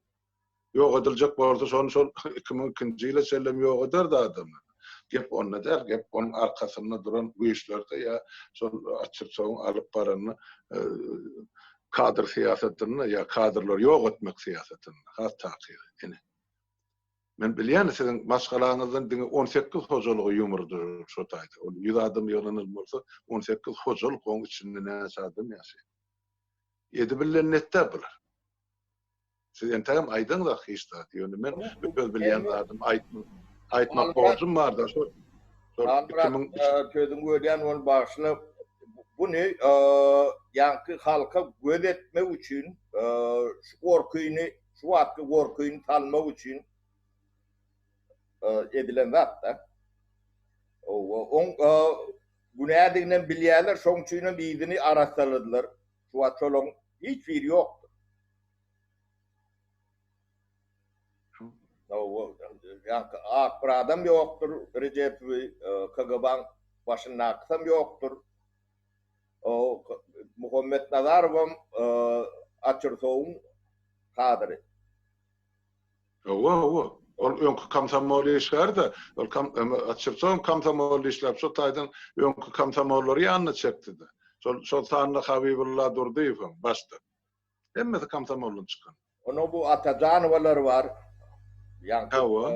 Speaker 1: Ýok ediljek bolsa şony şol 2002-nji ýyla çenlem ýok ederdi adamlar. Gep onda däl, gep onuň arkasynda duran güýçlerde ýa şol Açyrçowyň alyp baran kadr syýasatynda ýa kadrlary ýok etmek syýasatynda, has takygy. Ine. Men bilýän siziň maşgalaňyzdan diňe 18 hojalygy ýumurdy şo taýda. Ol 100 adam ýygnanan bolsa, 18 hojalyk oň içinde näçe adam ýaşaýar. Edibilen netdä bular. Siz entägem aýdaňzak hiç zat. Ýöne men öz bilýän zadymy aýtmak aýtmak borjum barda şol.
Speaker 2: Şol 2000 sözüňi bölýän bolup bagyşla. Buny ýaňky halka göz etmek üçin şu gorkyny şu wagtky gorkyny salmak üçin edilen zat-da. Oň günädiginem bilýärler, şoň üçinem yzyny arassaladylar. Şu wagt şolaryň hiç biri ýokdur. Ýaňky ak bir adam ýokdur, Rejepowy KGB-iň başyndakysam ýokdur. Muhammet Nazarowam Açyrsowyň kadry.
Speaker 1: Hawa, hawa. Ol öňki komsomol işgäri-de, ol Açyrsow komsomolda işläp, şo taýdan öňki komsomollary ýanyna çekdi-de. Şol, şol sanda Habibulla Durdyýew hem başda. Hemmesi komsomoldan çykan.
Speaker 2: Onuň bu Atajanowalar bar. Ýaňky.
Speaker 1: Hawa.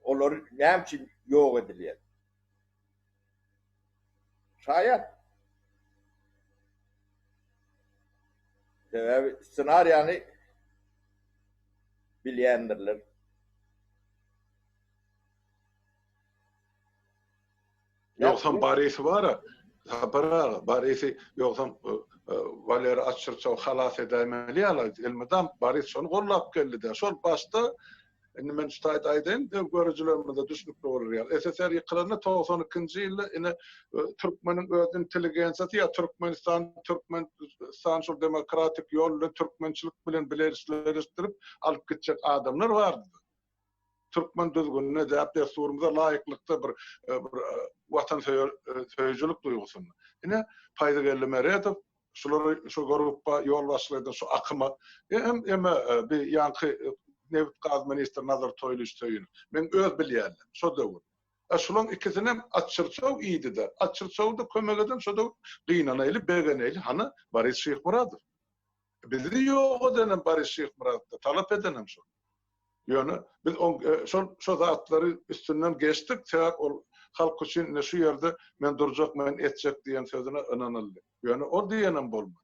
Speaker 2: Olar näme üçin ýok edilýär? Şaýat. Sebäbi ssenariýany bilýändirler.
Speaker 1: Ýogsam Borisi bar-a, Sapar aga, Borisi ýogsam Walera Açyrçow halas edäýmeli ýaly, elmydam Boris şony gollap geldi-dä. Şol başda, indi men şu taýda aýdaýyn, görüjilerimize düşnükli bolar ýaly. SSR ýykylanda 92-nji ýylda ine türkmeniň öz intelligensiýasy ýa Türkmenistan, Türkmenistan şol demokratik ýol bilen türkmençilik bilen bileleşdirip alyp gitjek adamlar bardy. Türkmen düzgünine, däp-dessurymyza laýyklykda bir bir watansöýüjilik duýgusynda. Ine, Paýzygeldi Meredow şulary şu gruppa ýolbaşçylyk eden şu akyma hem eme bir ýaňky nebit-gaz ministri Nazar Toýlyç Söýünow. Meň öz bilýänlerim şo döwür. A şulaň ikisinem Açyrçow iýdi-de. Açyrçow-da kömek eden şo döwür gynanaýly, begeneýli hany Boris Şyhmyradow. Bizi ýok edenem Boris Şyhmyradow-da, talap edenem şol. Ýöne biz oň şol şo zatlary üstünden geçdik, sebäp ol halk üçin ine şu ýerde men durjak, men etjek diýen sözüne ynanyldy. Ýöne ol diýenem bolmady.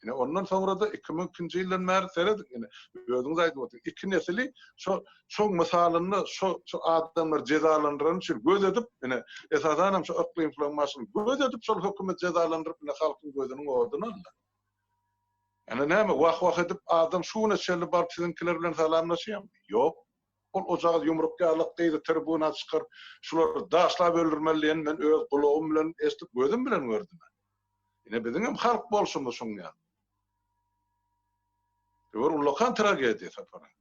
Speaker 1: Ine ondan soňra-da 2002-nji ýyldan bäri serediň ine özüňiz aýdyp otyň iki nesili şo şoň mysalynda şo şo adamlar jezalandyrany üçin göz edip ine esasanam şo Yklymowlaryň maşyny göz edip şol hökümet jezalandyryp ine halkyň gözüniň oduny aldy. Ene näme, wah-wah edip adam şu güne çenli baryp siziňkiler bilen salamlaşýarmy? Ýok. Ol ojagaz ýumruk ýalyk gyzy tribuna çykaryp, şulary daşlap öldürmeli diýenini men öz gulagym bilen eşidip, gözüm bilen gördüm. Ine biziňem halk bolşumyz şuň ýaly. Bu bir ullakan tragediýa Sapar aga.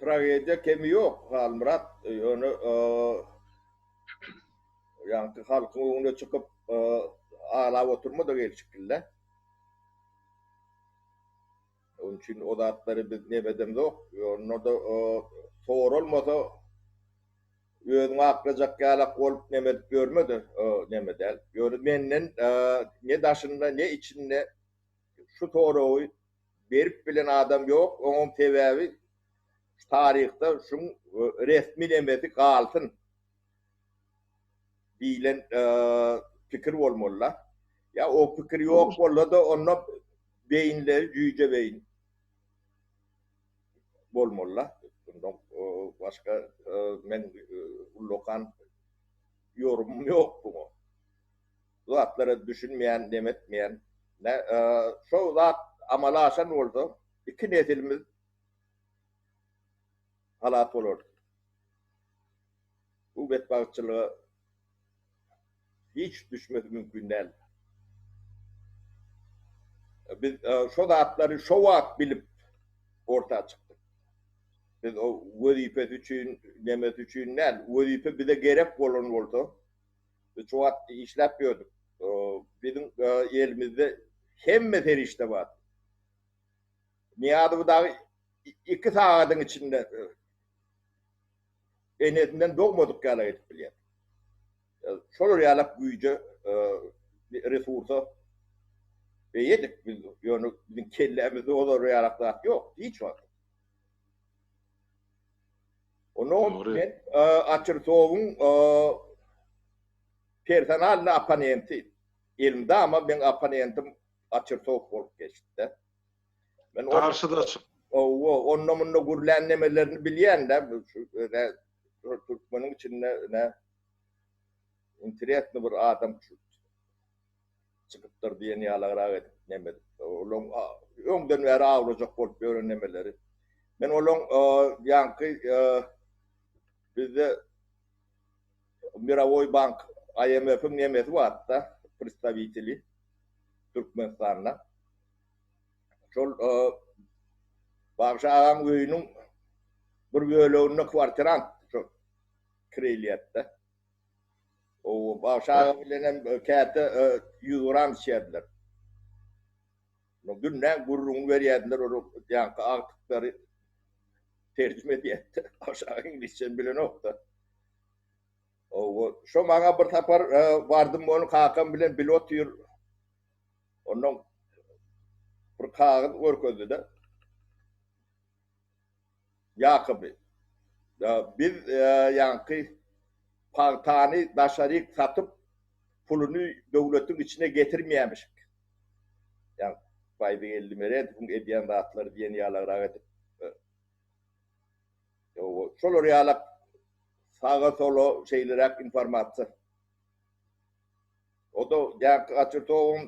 Speaker 2: Tragediýa kemi ýok Halmyrat, ýöne ýaňky halkyň öňüne çykyp aglap oturma-da gelşikli-dä. Onuň üçin o zatlary biz neme edemzok. Onda-da soralmasa özüňi aklajak ýalak bolup neme edip ýörme-de, neme däl. Ýöne menden ne daşynda, ne içinde şu soragy berip bilen adam ýok, oňam sebäbi şu taryhda şuň resmi nemesi galsyn diýlen pikir bolmalyda. Ýa o pikir ýok bolsa-da onda beýinleri jüýje beýin bolmalyda. Ondan başga men ullakan ýorumym ýok buňa. Bu zatlara düşünmeýän, neme etmeýän. Şo zat amala aşan bolsa, iki nesilimiz halas bolardy. Bu betbagtçylyga hiç düşmesi mümkin däl. Biz şo zatlary şo wagt bilip orta çykdyk. Biz o wezipesi üçin, nemesi üçin däl, wezipe bize gerek bolan bolsa, Biz şu wagt işläp ýördük. Biziň elimizde hemme serişde bar. Nyýazowy dagy iki sagadyň içinde enesinden dogmadyk ýaly edip bilýär. Şolar ýalak güýje, resursa eýedik biz. Ýöne biziň kellämizde olar ýalak zat ýok, hiç wagt. Onuň men Açyrsowyň personalny opponenti. Elmydama meň opponentim Açyrsow bolup geçdi-de. Men
Speaker 1: Garşydaşym.
Speaker 2: Hawa, onda-munda gürlän nemelerini bilýän-de, şu türkmeniň içinde ne interesny bir adam çykypdyr diýen ýalagrak edip neme edip, olaň öňden bäri awlajak bolup ýören nemeleri. Men olaň ýaňky bizde Mirowoý bank IMF-iň nemesi bardy-da, predstawiteli Türkmenistanda. Şol Bagşy agaň öýüniň bir böleginde kwartirant şol kireýleýärdi-de. Owo, Bagşy aga bilen hem käte 100 gram içýärdiler. Dünýäň gürrüňini berýärdiler, ol ýaňky agtyklary terjime edýärdi. Aşagy iňlisçe bilenok-da. Owa, şo maňa bir sapar e, bardym ony kakam bilen bile otyr. Ondan bir kagyz görkezdi-de. Ýakoby. Biz ýaňky pagtany daşaryk satyp, puluny döwletiň içine getirmeýämişik. Ýa Baýdygeldi Meredowyň edýän zatlary diýen ýalagrak edip. Şolar ýalak saga-sola şeýleräk informasiýa. O-da ýaňky Açyrtowyň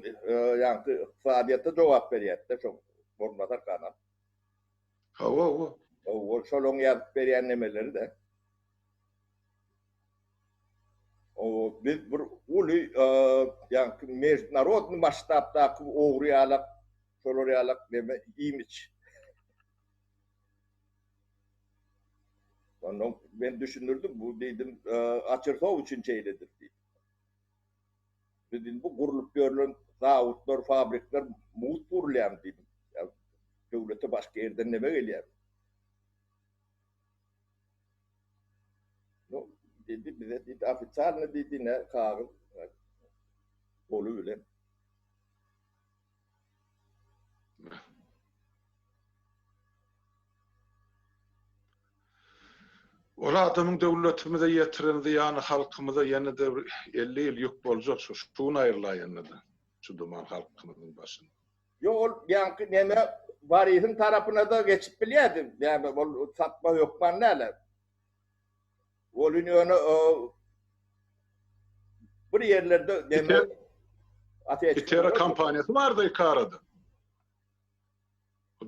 Speaker 2: ýaňky ykdysadyýete jogap berýärdi-de şo orunbasar kanal.
Speaker 1: Hawa, hawa.
Speaker 2: Hawa, şolaň ýazyp berýän nemeleri-de. O biz bir uly, ýaňky mejdunarodnyý masştabdaky ogry ýalak, şolar ýalak neme imiç. Ondan men düşündirdim, bu diýdim, Açyrsow üçin şeýledir diýdim. Biz indi bu gurlup ýörlen zawodlar, fabrikler mugt gurulýarmy diýdim. Ýa döwlete başga ýerden neme gelýär? No, diýdi, bize diýdi, ofitsialny diýdi, ne kagyz goly bilen.
Speaker 1: Ol adamyň döwletimize ýetiren zyýany halkymyza ýene-de bir 50 ýyl ýük boljak şu şu gün aýrylaýanda-da şu duman halkymyzyň başyna.
Speaker 2: Ýok ol ýaňky neme Borisyň tarapyna-da geçip bilýärdi näme ol satma hökman däl-ä. Ol ýöne bir ýerlerde neme
Speaker 1: Itera kompaniýasy bardy iki arada.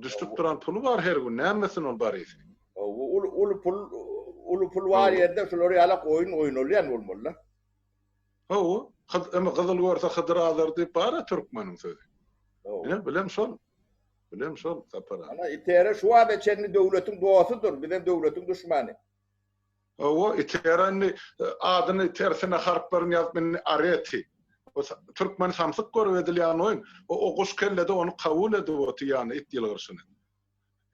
Speaker 1: Düşüp duran puly bar her gün. Nämesin ol Boris?
Speaker 2: Uly uly pul uly pul bar ýerde şular ýalak oýun oýnalýan bolmaly.
Speaker 1: Hawa, eme gyzyl görse Hydyr azar diýip bar-a türkmeniň sözi. Ine, bilem şol. Bilem şol Sapar aga.
Speaker 2: Ana ITR şu wagta çenli döwletiň dostudyr, bizem döwletiň duşmany.
Speaker 1: Hawa, ITR indi adyny tersine harplaryny ýazyp indi Areti. O türkmeni samsyk görüp edilýän oýun. O o guş kellede ony kabul edip oty ýany it ýylgyrşyny.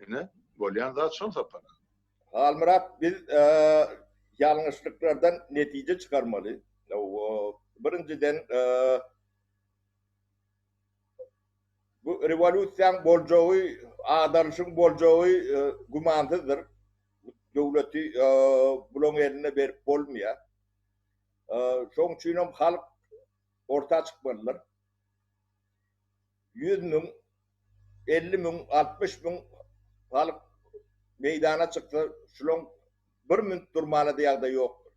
Speaker 1: Ine, bolýan zat şol Sapar aga.
Speaker 2: Halmyrat biz ýalňyşlyklardan netije çykarmaly. Birinjiden Bu rewolýusiýaň boljagy, agdarylyşyň boljagy gümansyzdyr. Döwleti bulaň eline berip bolmaýar. Şoň üçinem halk orta çykmalydyr. 100 müň, 50 müň, 60 müň halk meýdana çyksa, şulaň bir minut durmana-da ýagdaýy ýokdur.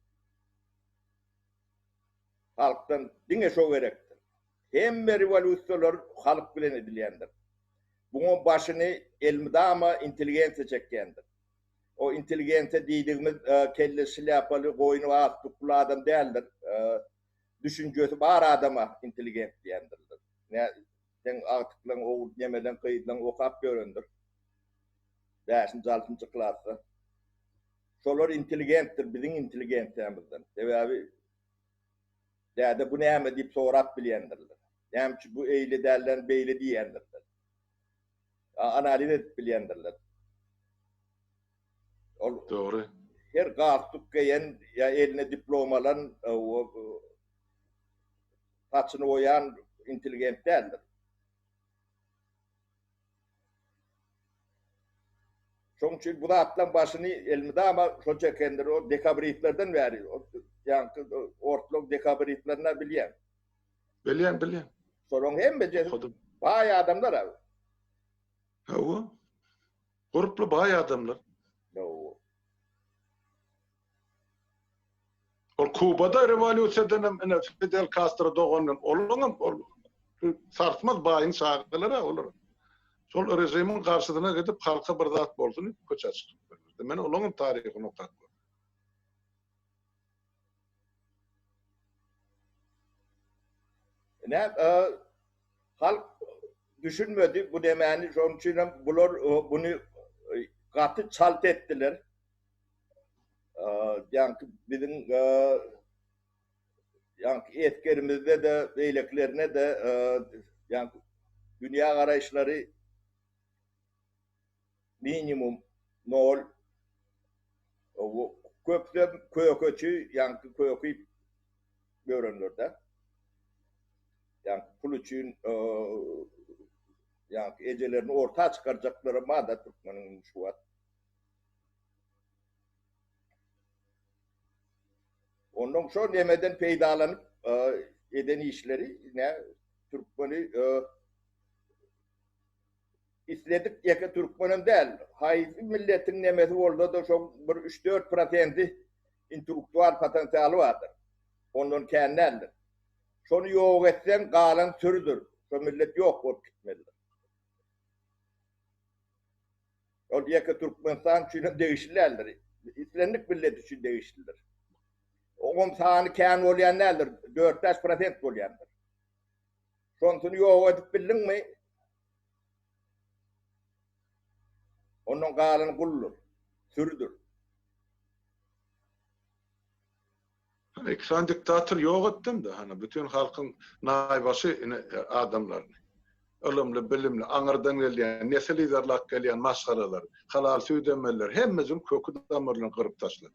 Speaker 2: Halkdan diňe şo gerekdir. Hemme rewolýusiýalar halk bilen edilýändir. Buňa başyny elmydama intelligensiýa çekýändir. O intelligensiýa diýdigimiz kelle şlýapaly, goýny galstukly adam däldir. Düşünjesi bar adama intelligent diýendirler. Nä seň agtyklaň, ogul nemeleň, gyzlaň okap ýörendir. Bäşinji, altynjy klasda. Şolar intelligentdir biziň intelligensiýamyzdan. Sebäbi däde bu näme diýip sorap bilýändirler. Näme üçin bu eýle dälden beýle diýýändirler. Analiz edip bilýändirler. Ol
Speaker 1: Dogry.
Speaker 2: Her galstuk geýen ýa eline diplom alan saçyny boýan intelligent däldir. Şonuň üçin bu zatlaryň başyny elmydama şo çekendir. O dekabristlerden bäri, ýaňky ortlaryň dekabristlerini bilýän.
Speaker 1: Bilýän, bilýän.
Speaker 2: Şolaryň hemmesi baý adamlar abi.
Speaker 1: Hawa. Gurply baý adamlar.
Speaker 2: Hawa.
Speaker 1: Ol Kubada rewolýusiýadan hem ine Fidel Kastro dogandan olaňam ol sarsmaz baýyň çagalary olar. Şol režimiň garşysyna gidip halka bir zat bolsun diýip köçä çykypdyrlar. Men olaňam taryhyny okap gördüm.
Speaker 2: Ine halk düşünmedi bu nemäni şonuň üçin hem bular buny gaty çalt etdiler. Ýaňky biziň ýaňky esgerimizde-de, beýlekilerine-de ýaňky. Dünýä garaýyşlary minimum nol. Köpüsem kökeçi, ýaňky köki ýörenler-dä. Ýaňky pul üçin ýaňky ejelerini orta çykarjaklaram bar-da türkmeniň şu wagt. Ondan şo nemeden peýdalanyp eden işleri ne türkmeni isledik ýeke türkmenem däl, haýsy milletiň nemesi bolsa-da şoň bir üç-dört prosenti intellektual potensialy bardyr. Ondan kän däldir. Şony ýok etseň galan sürüdir. Şo millet ýok bolup gitmelidir. Ol ýeke Türkmenistan üçin hem degişli däldir. Islendik millet üçin degişlidir. Oňam sany kän bolýan däldir, dört-bäş prosent bolýandyr. Şonsuny ýok edip bildiňmi, ondan galany guldur, sürüdir.
Speaker 1: Hany iki sany diktator ýok etdem-de, hany bütin halkyň naýbaşy ine adamlaryny. Ylymly, bilimli, aňyrdan gelýän, nesil yzarlap gelýän maşgalalary, halal süýt emenleri hemmesiniň köki damarlaryny gyryp taşlady.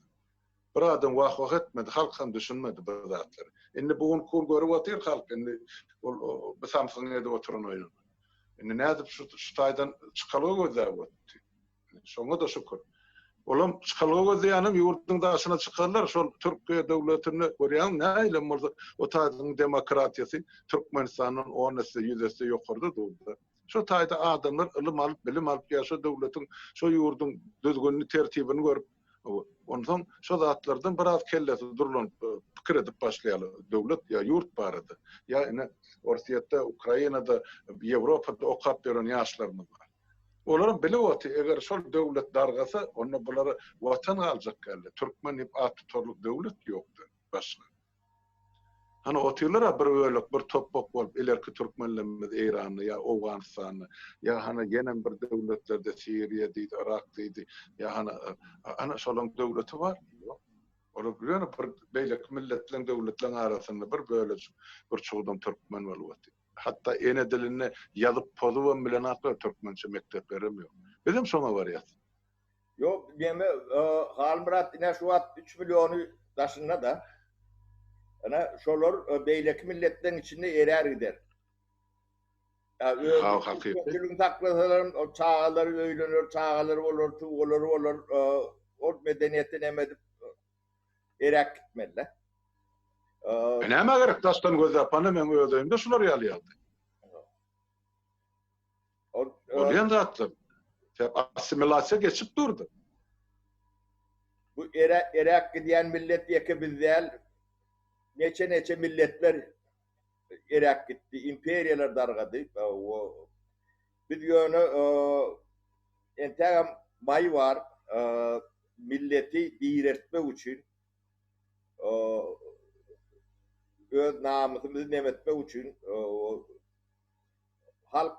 Speaker 1: Bir adam wah-wah etmedi, halk hem düşünmedi bu zatlary. Indi bu günki gün görüp otyr halk indi ol bu samsygyň edip oturan oýnuny. Indi nädip şu şu taýdan çykalga gözläp otyr. Şoňa-da şükür. Olam çykalga gözleýänem ýurduň daşyna çykarlar. Şol Türkiýe döwletinde görýäňmi nähilem bolsa o taýdyň demokratiýasy Türkmenistandan on esse, ýüz esse ýokarda durdy. Şo taýda adamlar ylym alyp, bilim alyp ýa şo döwletiň, şo ýurduň düzgünini, tertibini görüp, onsoň şo zatlardan biraz kellesi durlanyp, pikir edip başlaýarlar döwlet ýa ýurt barada. Ýa ine Orsýetde, Ukrainada, Ýewropada okap ýören ýaşlarymyz bar. Olaram bilip otyr, eger şol döwlet dargasa, onda bulara watan galjak däldi. Türkmen diýip at tutarlyk döwlet ýokdy başga. Hany otyrlar-a bir bölek, bir topbak bolup ilerki türkmenlerimiz Eýranda ýa Owganystanda, ýa hany ýenem bir döwletlerde Siriýa diýdi, Yrak diýdi, ýa hany ana şolaň döwleti bar? Ýok. Olar ýöne bir beýleki milletleň, döwletleň arasynda bir bölejik, bir çugdam türkmen bolup otyr. Hatda ene dilinde ýazyp pozubam bilenaklar türkmençe mekdeplerem ýok. Bizem şoňa barýas.
Speaker 2: Ýok neme Halmyrat ine şu wagt 3 milliony daşynda da. Ine şolar beýleki milletleriň içinde erär gider. Ya öz hakyky. Saklasalar o çagalary öýlener, çagalary bolar, tuwalary bolar, ol medeniýeti neme edip eräp gitmeli.
Speaker 1: E nämä gerek daşdan gözläp hany meň öz öýümde şular ýaly ýagdaý. Bolýan zatlar. Sebäp assimilasiýa geçip durdy.
Speaker 2: Bu ere eräp gidýän millet ýeke biz däl. Neçe neçe milletler eräp gitdi, imperiýalar dargady. Biz ýöne entägem maý bar milleti direltmek üçin öz namysymyzy nemetmek üçin halk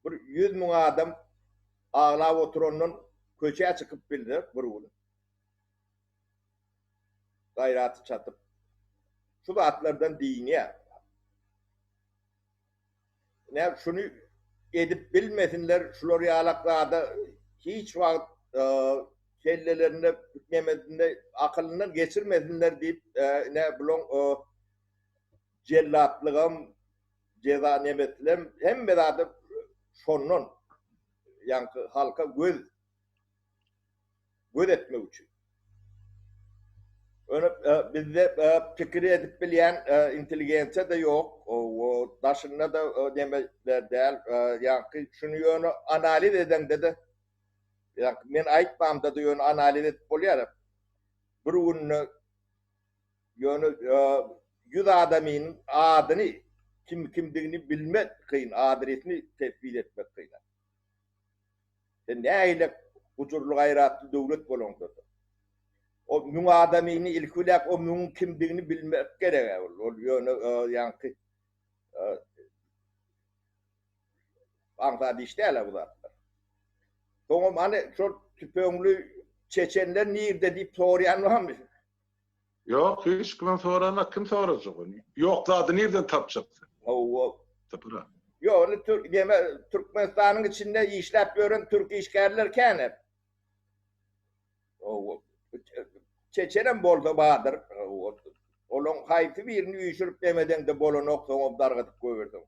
Speaker 2: bir 100 müň adam aglap oturandan köçä çykyp bilse bir gün gaýraty çatyp şu zatlardan dynýar. Näme şuny edip bilmesinler, şular ýalak zada hiç wagt kellelerinde, nemesinde, akylyndan geçirmesinler diýip, ine bulaň jellatlygam, jeza nemeslem hemme zady şondan, ýaňky halka göz göz etmek üçin. Ýöne e, bizde e, pikir edip bilýän e, intelligensiýa-da ýok, o daşynda-da nemeler däl. Ýaňky şuny ýöne analiz edeňde-de, ýaňky men aýtmamda-da ýöne analiz edip bolýar. Bir günde ýöne 100 adamyň adyny kim kimdigini bilmek kyn, adresini tesbit etmek kyn. Sen nähili gujurly gaýratly döwlet bolaňda-da. O müň adamyny ilki biläk o müňüň kimdigini bilmek gerek-ä ol. Ol ýöne ýaňky aňsat iş däl-ä bu zatlar. Soňam hany şol tüpeňli çeçenler nirde diýip soraýan barmy?
Speaker 1: Ýok, hiç kimem soranok, kim sorajak ony? Ýok zady nirden tapjak sen?
Speaker 2: Hawa.
Speaker 1: Tapyra.
Speaker 2: Ýok, indi Türk neme Türkmenistanyň içinde işläp ýören türk işgärler kän hep. Çeçenem bolsa bardyr. Olaň haýsy birini üýşürip nemedeňde bolanok soňam dargadyp goýberseň.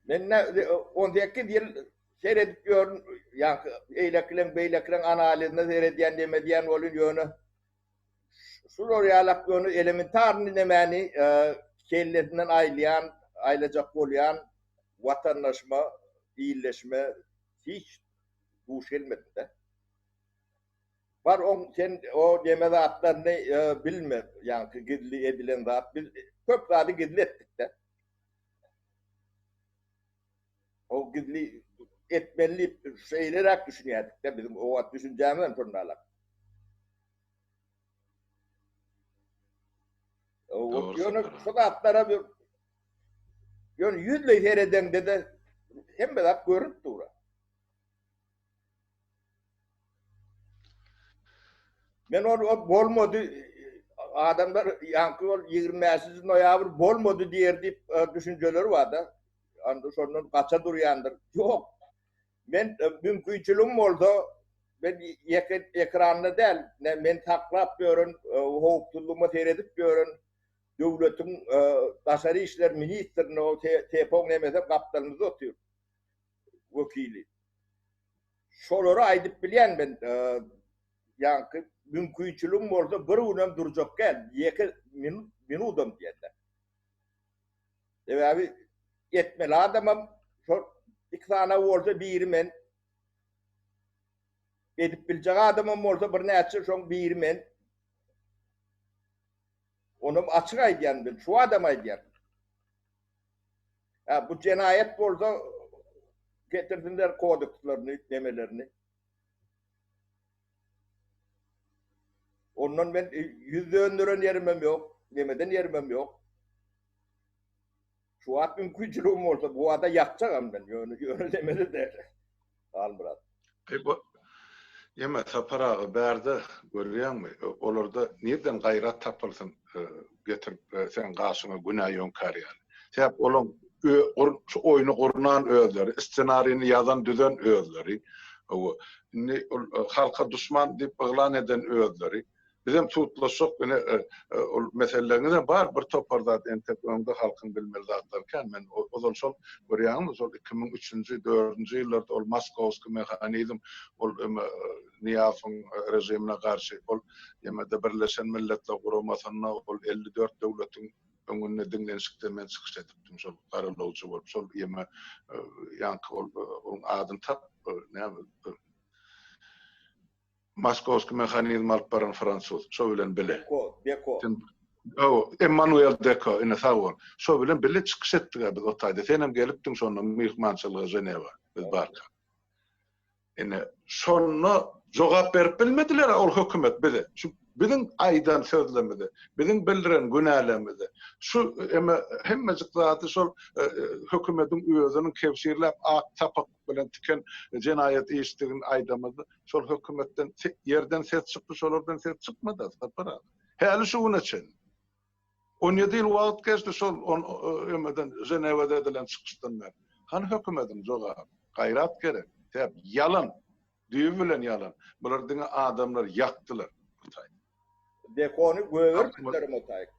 Speaker 2: Men ne 18 ýyl seredip ýörün, ýaňky eýlekileň beýlekileň analizine seredýän neme diýen bolýan ýöne şular ýalak ýöne elementarny nemäni kellesinden aýlaýan, aýlajak bolýan watandaşyma, ildeşime hiç duş gelmedim-de. Bar oň sen o neme zatlaryny bilme ýaňky gizli edilen zat biz köp zady gizli etdikde. O gizli etmeli diýip şeýleräk düşünýärdik-de biziň o wagt düşünjämiz hem şonda-la. Ýöne şu zatlara bir ýöne ýüzleý seredeňde-de hemme zat görünip dur. Men ol ol bolmady adamlar ýaňky ol 25-nji noýabr bolmady diýer diýip e, düşünjeleri bar-da. Anda şondan gaça durýandyr. Ýok. Men e, mümkinçiligim bolsa men ýeke ekranda däl, ne men saklap ýören, e, howpsuzlygyma seredip ýören döwletiň daşary işler ministrine o telefon nemesi gapdalymyzda otyr. Wekili. Şolary aýdyp bilýän men, ýaňky mümkinçiligiň bolsa bir günem durjak däl, ýeke minut, minudam diýende. Sebäbi etmeli adamam şol iki sany bolsa biri men. Edip biljek adamam bolsa birnäçe şoň biri men. Onam açyk aýdýan men, şu adam aýdýan. Hä, bu jenaýat bolsa getirsinler kodekslerini, nemelerini. Ondan men ýüz döndüren ýerimem ýok, nemeden ýerimem ýok. Şu wagt mümkinçiligim bolsa bu wada ýakjagam men, ýöne ýöne nemede däl. Halmyrat.
Speaker 1: Eý bu Ýeme Sapar aga bärde görýäňmi olarda nirden gaýrat tapylsyn getirip seň gaşyňa günä ýöňkär ýaly. Sebäp olaň şu oýny gurnan özleri, ssenarini ýazan düzen özleri. Hawa indi ol halka duşman diýip yglan eden özleri. Bizem sudlaşjak ine ol meseleleriňizem bar bir topar zat entek öňde halkyň bilmeli zatlary kän men ozal şol görýäňmi şol 2003-nji dördünji ýyllarda ol moskowskiý mehanizm ol eme Nyýazowyň režimine garşy ol ýemede Birleşen Milletler Guramasynda ol 54 döwletiň öňünde diňlenişikde men çykyş edipdim şol garalawjy bolup şol ýeme ýaňky ol onuň adyny tap näme Moskowskiý mehanizm alyp baran fransuz. Şo bilen bile.
Speaker 2: Deko, Deko.
Speaker 1: Hawa, Emmanuel Deko, ine sag bol. Şo bilen bile çykyş etdik-ä biz o taýda. Senem gelipdiň şonda myhmançylyga Ženewa, biz barka. Ine, şonda jogap berip bilmediler-ä ol hökümet bize. Şu biziň aýdan sözlerimize, biziň bildiren günälerimize, şu eme hemmejik zady şol hökümetiň özüniň kebşirläp ak sapak bilen tiken jenaýat işdigini aýdamyzda, Şol hökümetden ýerden ses çykdy, şolardan ses çykmady Sapar aga. Häli şu güne çenli. 17 ýyl wagt geçdi şol on ömeden Ženewada edilen çykyşdan bäri. Hany hökümediň jogaby? Gaýrat gerek. Sebäp ýalan. Düýbi bilen ýalan. Bular diňe adamlar ýakdylar bu taýda.
Speaker 2: Dekony gögertdiler o taýda.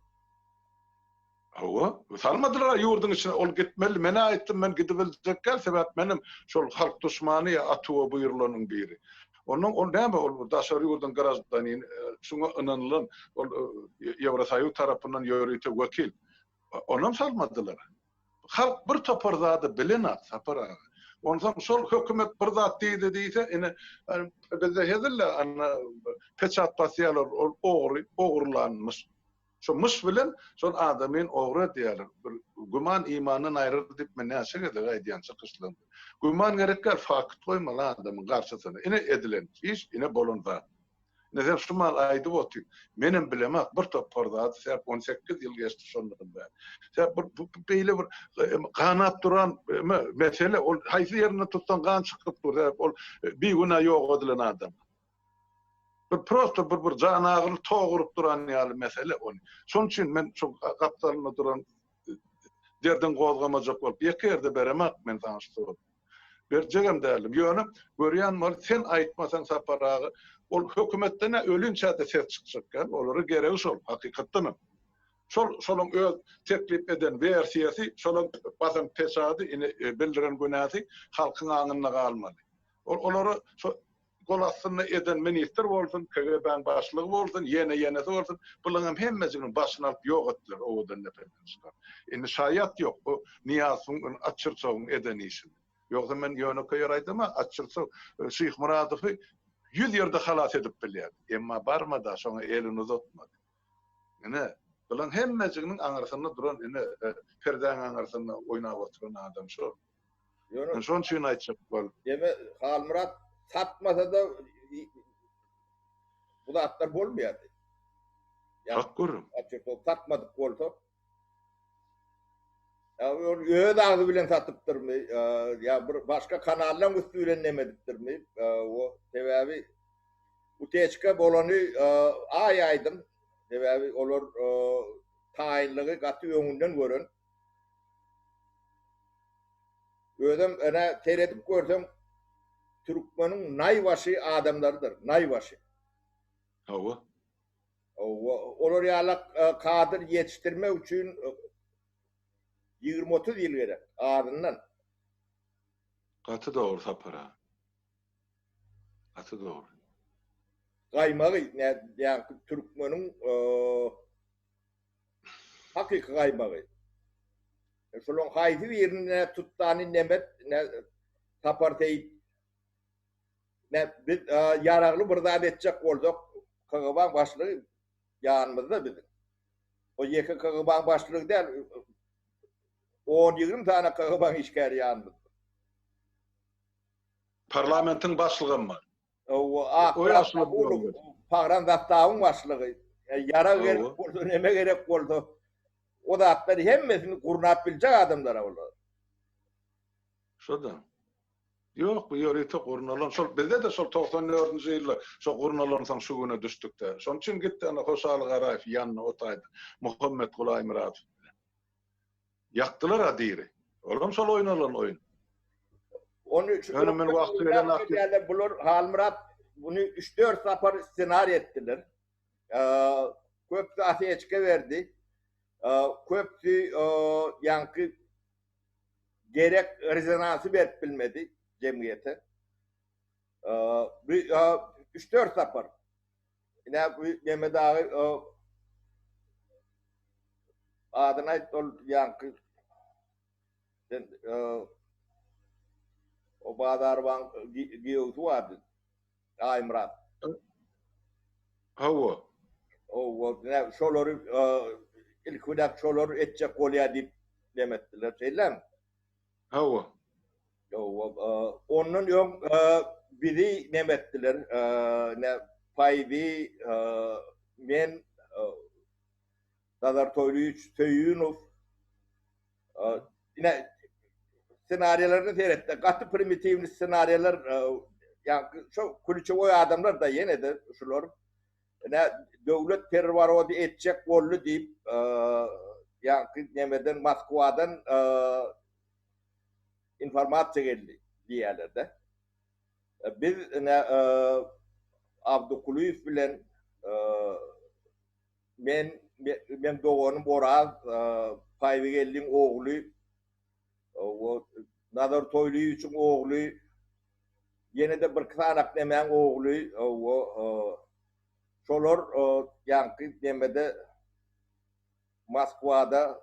Speaker 1: Hawa, salmadylar ýurduň içine, ol gitmeli, men-ä aýtdym, men gidibiljek däl, sebäp menem şol halk duşmany ýa atuwa buýrulanyň biri. Onnoň ol näme, ol bir daşary ýurduň graždanini, şuňa ynanylan, ol Ýewrosoýuz tarapyndan ýörite wekil. Onam salmadylar. Halk bir topar zady bilenok, Sapar aga. Onsoň şol hökümet bir zat diýdi diýse, ine, bizde hezil-le, ana, peçat basýarlar, ol ogry, ogurlanmyş. Şo myş bilen şol adamyn ogry edýärler. Bir güman imandan aýyrar diýip men näçe gezek aýdýan çykyşlarymda. Güman gerek däl, fakt goýmaly adamyň garşysyna. Ine edilen iş, ine bolan zat. Ine sen şu mal aýdyp otyr. Menem bilemok bir topar zady sebäp 18 ýyl geçdi şondan bäri. Sebäp bir bu beýle bir ganap duran mesele ol haýsy ýerinden tutsaň gan çykyp dur sebäp ol bigünä ýok edilen adam. Bir prosto bir bir janagyryly tok urup duran ýaly mesele ony. Şonuň üçin men şu gapdalynda duran derdiň gozgamajak bolup ýeke ýerde beremak men saňa şu sowaly. Berjegem däldim. Ýöne görýän bol sen aýtmasaň Sapar aga ol hökümetden-ä ölinçä-de ses çykjak däl. Olara geregi şol hakykatdanam. Şol şolaň öz teklip eden wersiýasy, şolaň basan peçady, ine bildiren günäsi halkyň aňynda galmaly. Ol olara şo gol astynda eden ministr bolsun, KGB-niň başlygy bolsun, ýene-ýenesi bolsun, bulaňam hemmejiginiň başyny alyp ýok etdiler owadan depeden çykaryp. Indi şaýat ýok bu Nyýazowyň, Atçyrçowyň eden işine. Ýogsa men ýönekeý ýer aýdama, Atçyrçow Şyhmyradowy ýüz ýerde halas edip bilýärdi. Emma barmada şoňa elini uzatmady. Ine, bulaň hemmejiginiň aňyrsynda duran, ine, perdäň aňyrsynda oýnap oturan adam şol.
Speaker 2: Ýöne
Speaker 1: Men şonuň üçin aýtjak bol.
Speaker 2: Deme Halmyrat satmasa-da bu zatlar bolmaýardy.
Speaker 1: Hak gürrüň.
Speaker 2: Açyk satmadyk bolsa Ýa ol öz agzy bilen satypdyrmy, ýa bir başga kanallaryň üsti bilen neme edipdirmi? O sebäbi uteçka bolany aý aýdyň. Sebäbi olar taýynlygy gaty öňünden gören. Özem ene seredip görseň türkmeniň naýbaşy adamlarydyr, naýbaşy.
Speaker 1: Hawa.
Speaker 2: Olar ýalak kadr ýetişdirmek üçin 20-30 ýyl gerek azyndan.
Speaker 1: Gaty dogry Sapar aga. Gaty dogry.
Speaker 2: Gaýmagy, ýaňky türkmeniň hakyky gaýmagy. Şolaryň haýsy birini ne tutdany nemet, ne Sapar Seýit Ne biz ýaragly bir zat etjek bolsak, KGB-niň başlygy ýanymyzda biziň. O ýeke KGB-niň başlygy däl, on-ýigrimi sany KGB-niň işgäri ýanymyzda.
Speaker 1: Parlamentiň başlygam bar.
Speaker 2: Hawa, Ak Pagran zastawyň başlygy. Ýarag gerek bolsa, neme gerek bolsa, o zatlary hemmesini gurnap biljek adamlar olar.
Speaker 1: Şo-da. Ýok, bu ýörite gurnalan, şol bizde-de şol 94-nji ýylda şo gurnalansoň şu güne düşdük-dä. Şonuň üçin gitdi ana Hoşaly Garaýew ýandy o taýda Muhammetguly Aýmyradow bilen. Ýakdylar-a diri. Olam şol oýnalan oýun.
Speaker 2: Ony şu Ýöne men wagty bilen ak bular Halmyrat muny 3-4 sapar ssenariý etdiler. Köpüsi osečka berdi. Köpüsi ýaňky gerek rezonansy berip bilmedi jemgyýete. Bu 3-4 sapar. Ine bu Mehmet aga adyny aýt ol ýaňky sen o Bazarowaň giýewsi bardy. Aýmyrat.
Speaker 1: Hawa.
Speaker 2: Hawa, ine şolary ilki bilen şolar etjek bolýar diýip neme etdiler, şeýlemi?
Speaker 1: Hawa.
Speaker 2: Hawa, ondan öň bizi neme etdiler, ine Paýzy, men, Nazar Toýlyýewiç Söýünow, Ine, ssenariýalaryna seretde, gaty primitiwny ssenariýalar, ýa şo klýuçewoý adamlar da ýene-de şular. Ine, döwlet perwarody etjek boldy diýip, ýaňky nemeden, Moskwadan informasiýa geldi diýýärler-de. Biz ine Abdykulyýew bilen Men, meň doganym Oraz, Paýbygeldiň ogly, Nazar Toýlyýewiçiň ogly, ýene-de birki sanak nemäň ogly, şolar ýaňky nemede Moskwada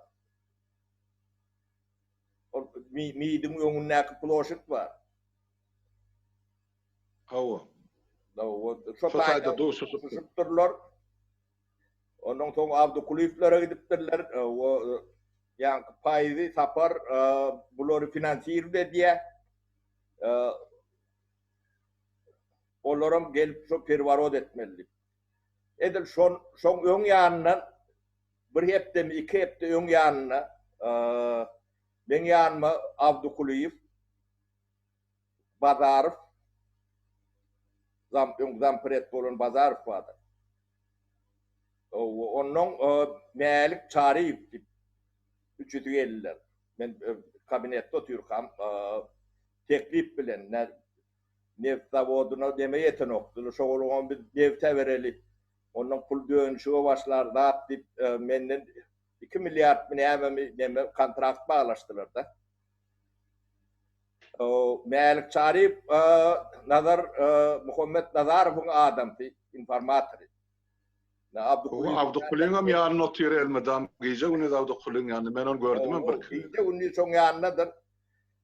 Speaker 2: ol MID-iň öňündäki ploşit bar.
Speaker 1: Hawa.
Speaker 2: Hawa, şo taýda duşuşypdyrlar. Ondan soň Abdykulyýewlere gidipdirler. O ýaňky Paýzy Sapar bulary finansirowat edýär. Olaram gelip şo perwarot etmeli diýip. Edil şon şoň öň ýanyndan bir hepdemi, iki hepde öň ýanynda meň ýanyma Abdykulyýew Bazarow. Zam, öň zampred bolan Bazarow bardy. Onnoň Mälik Çaryýew diýip üçüsi geldiler. Men kabinetde otyrkam teklip bilen neft zawodyna neme ýetenokdy. Şo biz neft äbereli. Ondan pul dönüşige başlar zat diýip menden 2 milliardmy nämemi neme kontrakt baglaşdylar-da. Mälik Çaryýew Nazar Muhammet Nazarowyň adamsy, informatory.
Speaker 1: Abdykulyň hem ýanynda otyr elmydam. Gije-gündiz Abdykulyň ýanynda. Men ony gördüm hem birki
Speaker 2: gezek. Gije-gündiz şoň ýanyndadyr.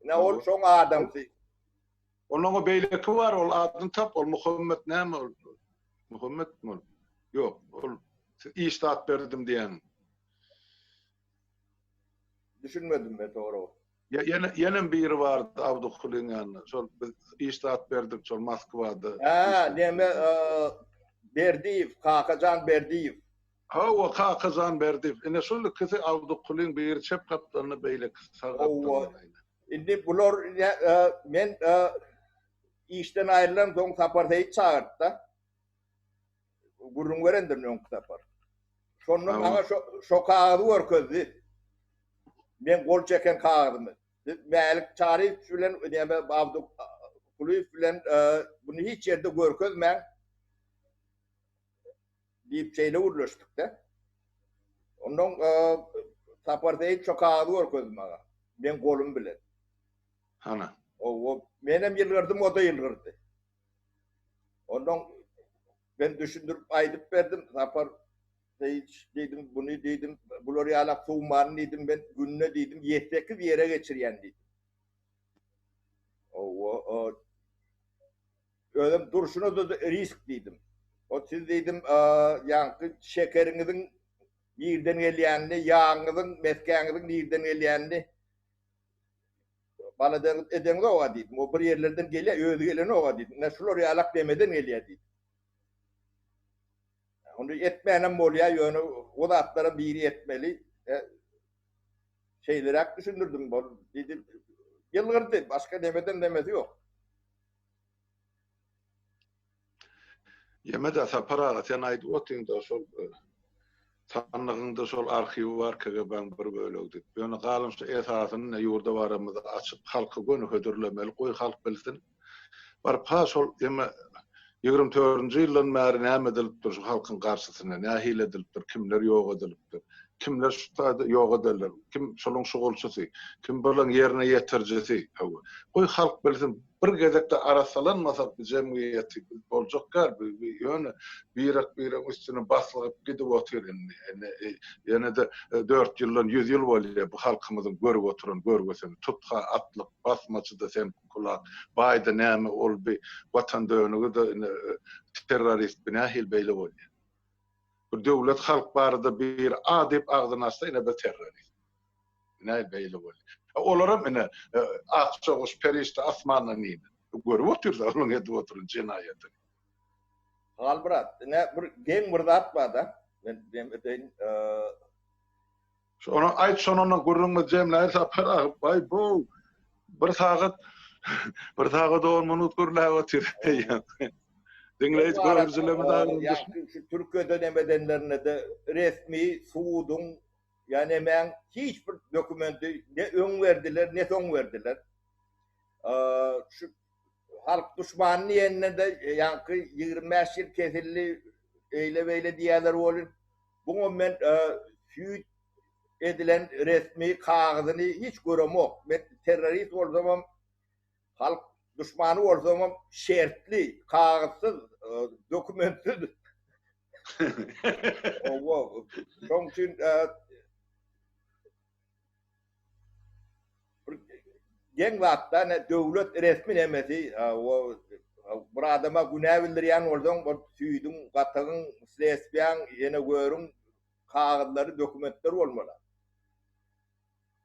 Speaker 2: Ine ol şoň adamsy.
Speaker 1: Ondan o beýleki bar, ol adyny tap, ol Muhammet näme ol? Muhammetmi ol? Ýok, ol iş zat berdim diýen.
Speaker 2: Düşünmedim men soragy.
Speaker 1: Ýene ýenem biri bardy Abdykulyň ýanynda. Şol biz iş zat berdik şol Moskwada.
Speaker 2: Hä, neme Berdiýew, Kakajan Berdiýew.
Speaker 1: Hawa, Kakajan Berdiýew. Ine şol ikisi Abdykulyň biri çep gapdalynda, beýlekisi sag gapdalynda.
Speaker 2: Indi bular men işden aýrylan soň Sapar Seýit çagyrtdy. Gürrüň berendirin öňki sapar. Şonda maňa şo şo kagyzy görkezdi. Men gol çeken kagyzymy. Biz Mälik Çaryýew bilen näme Abdy Kulyýew bilen bunu hiç ýerde görkezmäň diýip şeýle gürleşdik-de. Ondan Sapar Seýit şo kagyzy görkezdi maňa. Men golum bilen.
Speaker 1: Hana.
Speaker 2: Owo, menem ýylgyrdym, o-da ýylgyrdy. Ondan ben düşündirip aýdyp berdim. Sapar Seýiç diýdim, buny diýdim, bular ýalak suwmany diýdim, men günde diýdim, ýetsekiz ýere geçirýän diýdim. Owo, özüm durşuna da risk diýdim. O siz diýdim, ýaňky şekeriňiziň nirden gelýänini, ýagyňyzyň, meskäňiziň nirden gelýänini Baladeňiz edeňzog-a diýdim. O bir ýerlerden gelýär, özi gelenok-a diýdim. Ine şular ýalak demeden gelýär diýdim. Ony etmänem bolýar, ýöne o zatlara biri etmeli. E, şeýleräk düşündirdim. Bol diýdi. Ýylgyrdy, başga nemeden demesi ýok.
Speaker 1: Ýeme-de Sapar aga sen aýdyp otyňda şol sandygyňda şol arhiwi bar KGB-niň bir bölegi diýip. Ýöne galan şu esasyny ine ýurda baramyzda açyp halka göni hödürlemeli goý halk bilsin. Baryp ha şol ýeme 24-nji ýyldan bäri näme edilipdir şu halkyň garşysyna nähili edilipdir kimler ýok edilipdir. Kimler şu taýda ýok ederler kim şolaň şugulçysy kim bulaň ýerine ýetirijisi hawa. Goý halk bilsin Bir gezekde arassalanmasak bu jemgyýeti biz boljak däl bu ýöne birek biregiň üstüne baslygyp gidip otyr indi indi ýene-de dört ýyldan ýüz ýyl bolýar bu halkymyzyň görüp oturan görgüsini tutha atlyk basmaçyda sen kulak baýda näme ol bi watan dönügi-de indi terrorist bi nähili beýle bolýar bir döwlet halk barada biri a diýip agzyny açsa ine bir terrorist. Näme beýle boldy? Olaram ine ak çoguş perişde asmandan indi. Görüp otyrys olaryň edip oturan jenaýatyny.
Speaker 2: Halmyrat, ine bir geň bir zat bar-da. Men dem edeýin.
Speaker 1: Şony aýt, şondan gürrüňimizi jemläýin Sapar aga. Baý bu bir sagat bir sagat on minut gürläp otyr. Diňleýji görüjilerimiz
Speaker 2: aýryldy. Şu Türkiýede neme edenlerinde-de resmi suduň Ýa nemäň hiç bir dokumenti ne öň berdiler, ne soň berdiler. Şu halk duşmany diýende-de ýaňky 25 ýyl kesildi, eýle-beýle diýýärler welin, buňa men süýt edilen resmi kagyzyny hiç göremok. Men terrorist bolsamam, halk duşmany bolsamam şertli, kagyzsyz, dokumentsiz Owa, şoň üçin bir geň zatda ne döwlet resmi nemesi, o bir adama günä bildirýän bolsaň, bir süýdüň, gatygyň, sledstwiýaň, ýene görüň kagyzlary, dokumentleri bolmaly.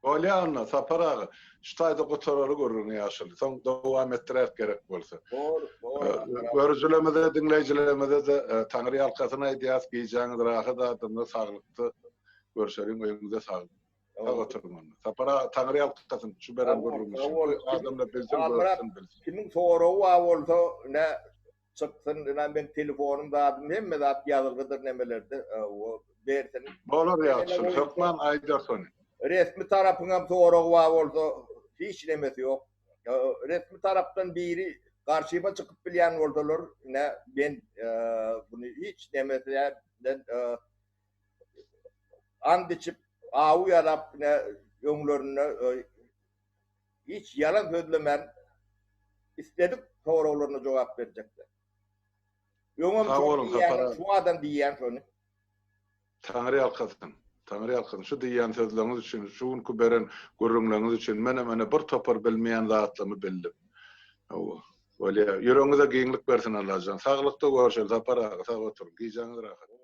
Speaker 1: Bolýa onda, Sapar aga. Şu taýda gutaraly gürrüňi ýaşuly. Soň dowam etdireris gerek bolsa.
Speaker 2: Bor, bor.
Speaker 1: Görüjilerimize, diňleýjilerimize-de Taňry ýalkasyn aýdýas. Gijäňiz rahat adamlar, saglykda görşeliň, öýüňize saglyk. Sag oturyň onda. Sapar aga, Taňry ýalkasyn şu beren gürrüň üçin. Adamlar bilsin, görsün, bilsin.
Speaker 2: Kimiň soragy bar bolsa, ine. Çyksyn, ina meň telefonym zadym hemme zat ýazylgydyr nemelerde, bersin.
Speaker 1: Bolar ýagşy, hökman aýdar ony.
Speaker 2: Resmi tarapyňam soragy bar bolsa, hiç nemesi ýok. Resmi tarapdan biri garşyma çykyp bilýän bolsalar, ine men buny hiç nemesi däl, and içip, awy ýalap ine öňlerinde Hiç ýalan sözlemän isledik soraglaryna jogap berjekler. Öňem
Speaker 1: Sag
Speaker 2: şony
Speaker 1: boluň Sapar
Speaker 2: diýýänim
Speaker 1: aga.
Speaker 2: şu adam diýýän şony.
Speaker 1: Taňry ýalkasyn. Taňry ýalkasyn. Şu diýýän sözleriňiz üçin, şu günki beren gürrüňleriňiz üçin menem ene bir topar bilmeýän zatlarymy bildim. Hawa. Bolýa. Ýüregiňize giňlik bersin Allajan. Saglykda görşeli Sapar aga. Sag oturyň. Gijäňiz rahat.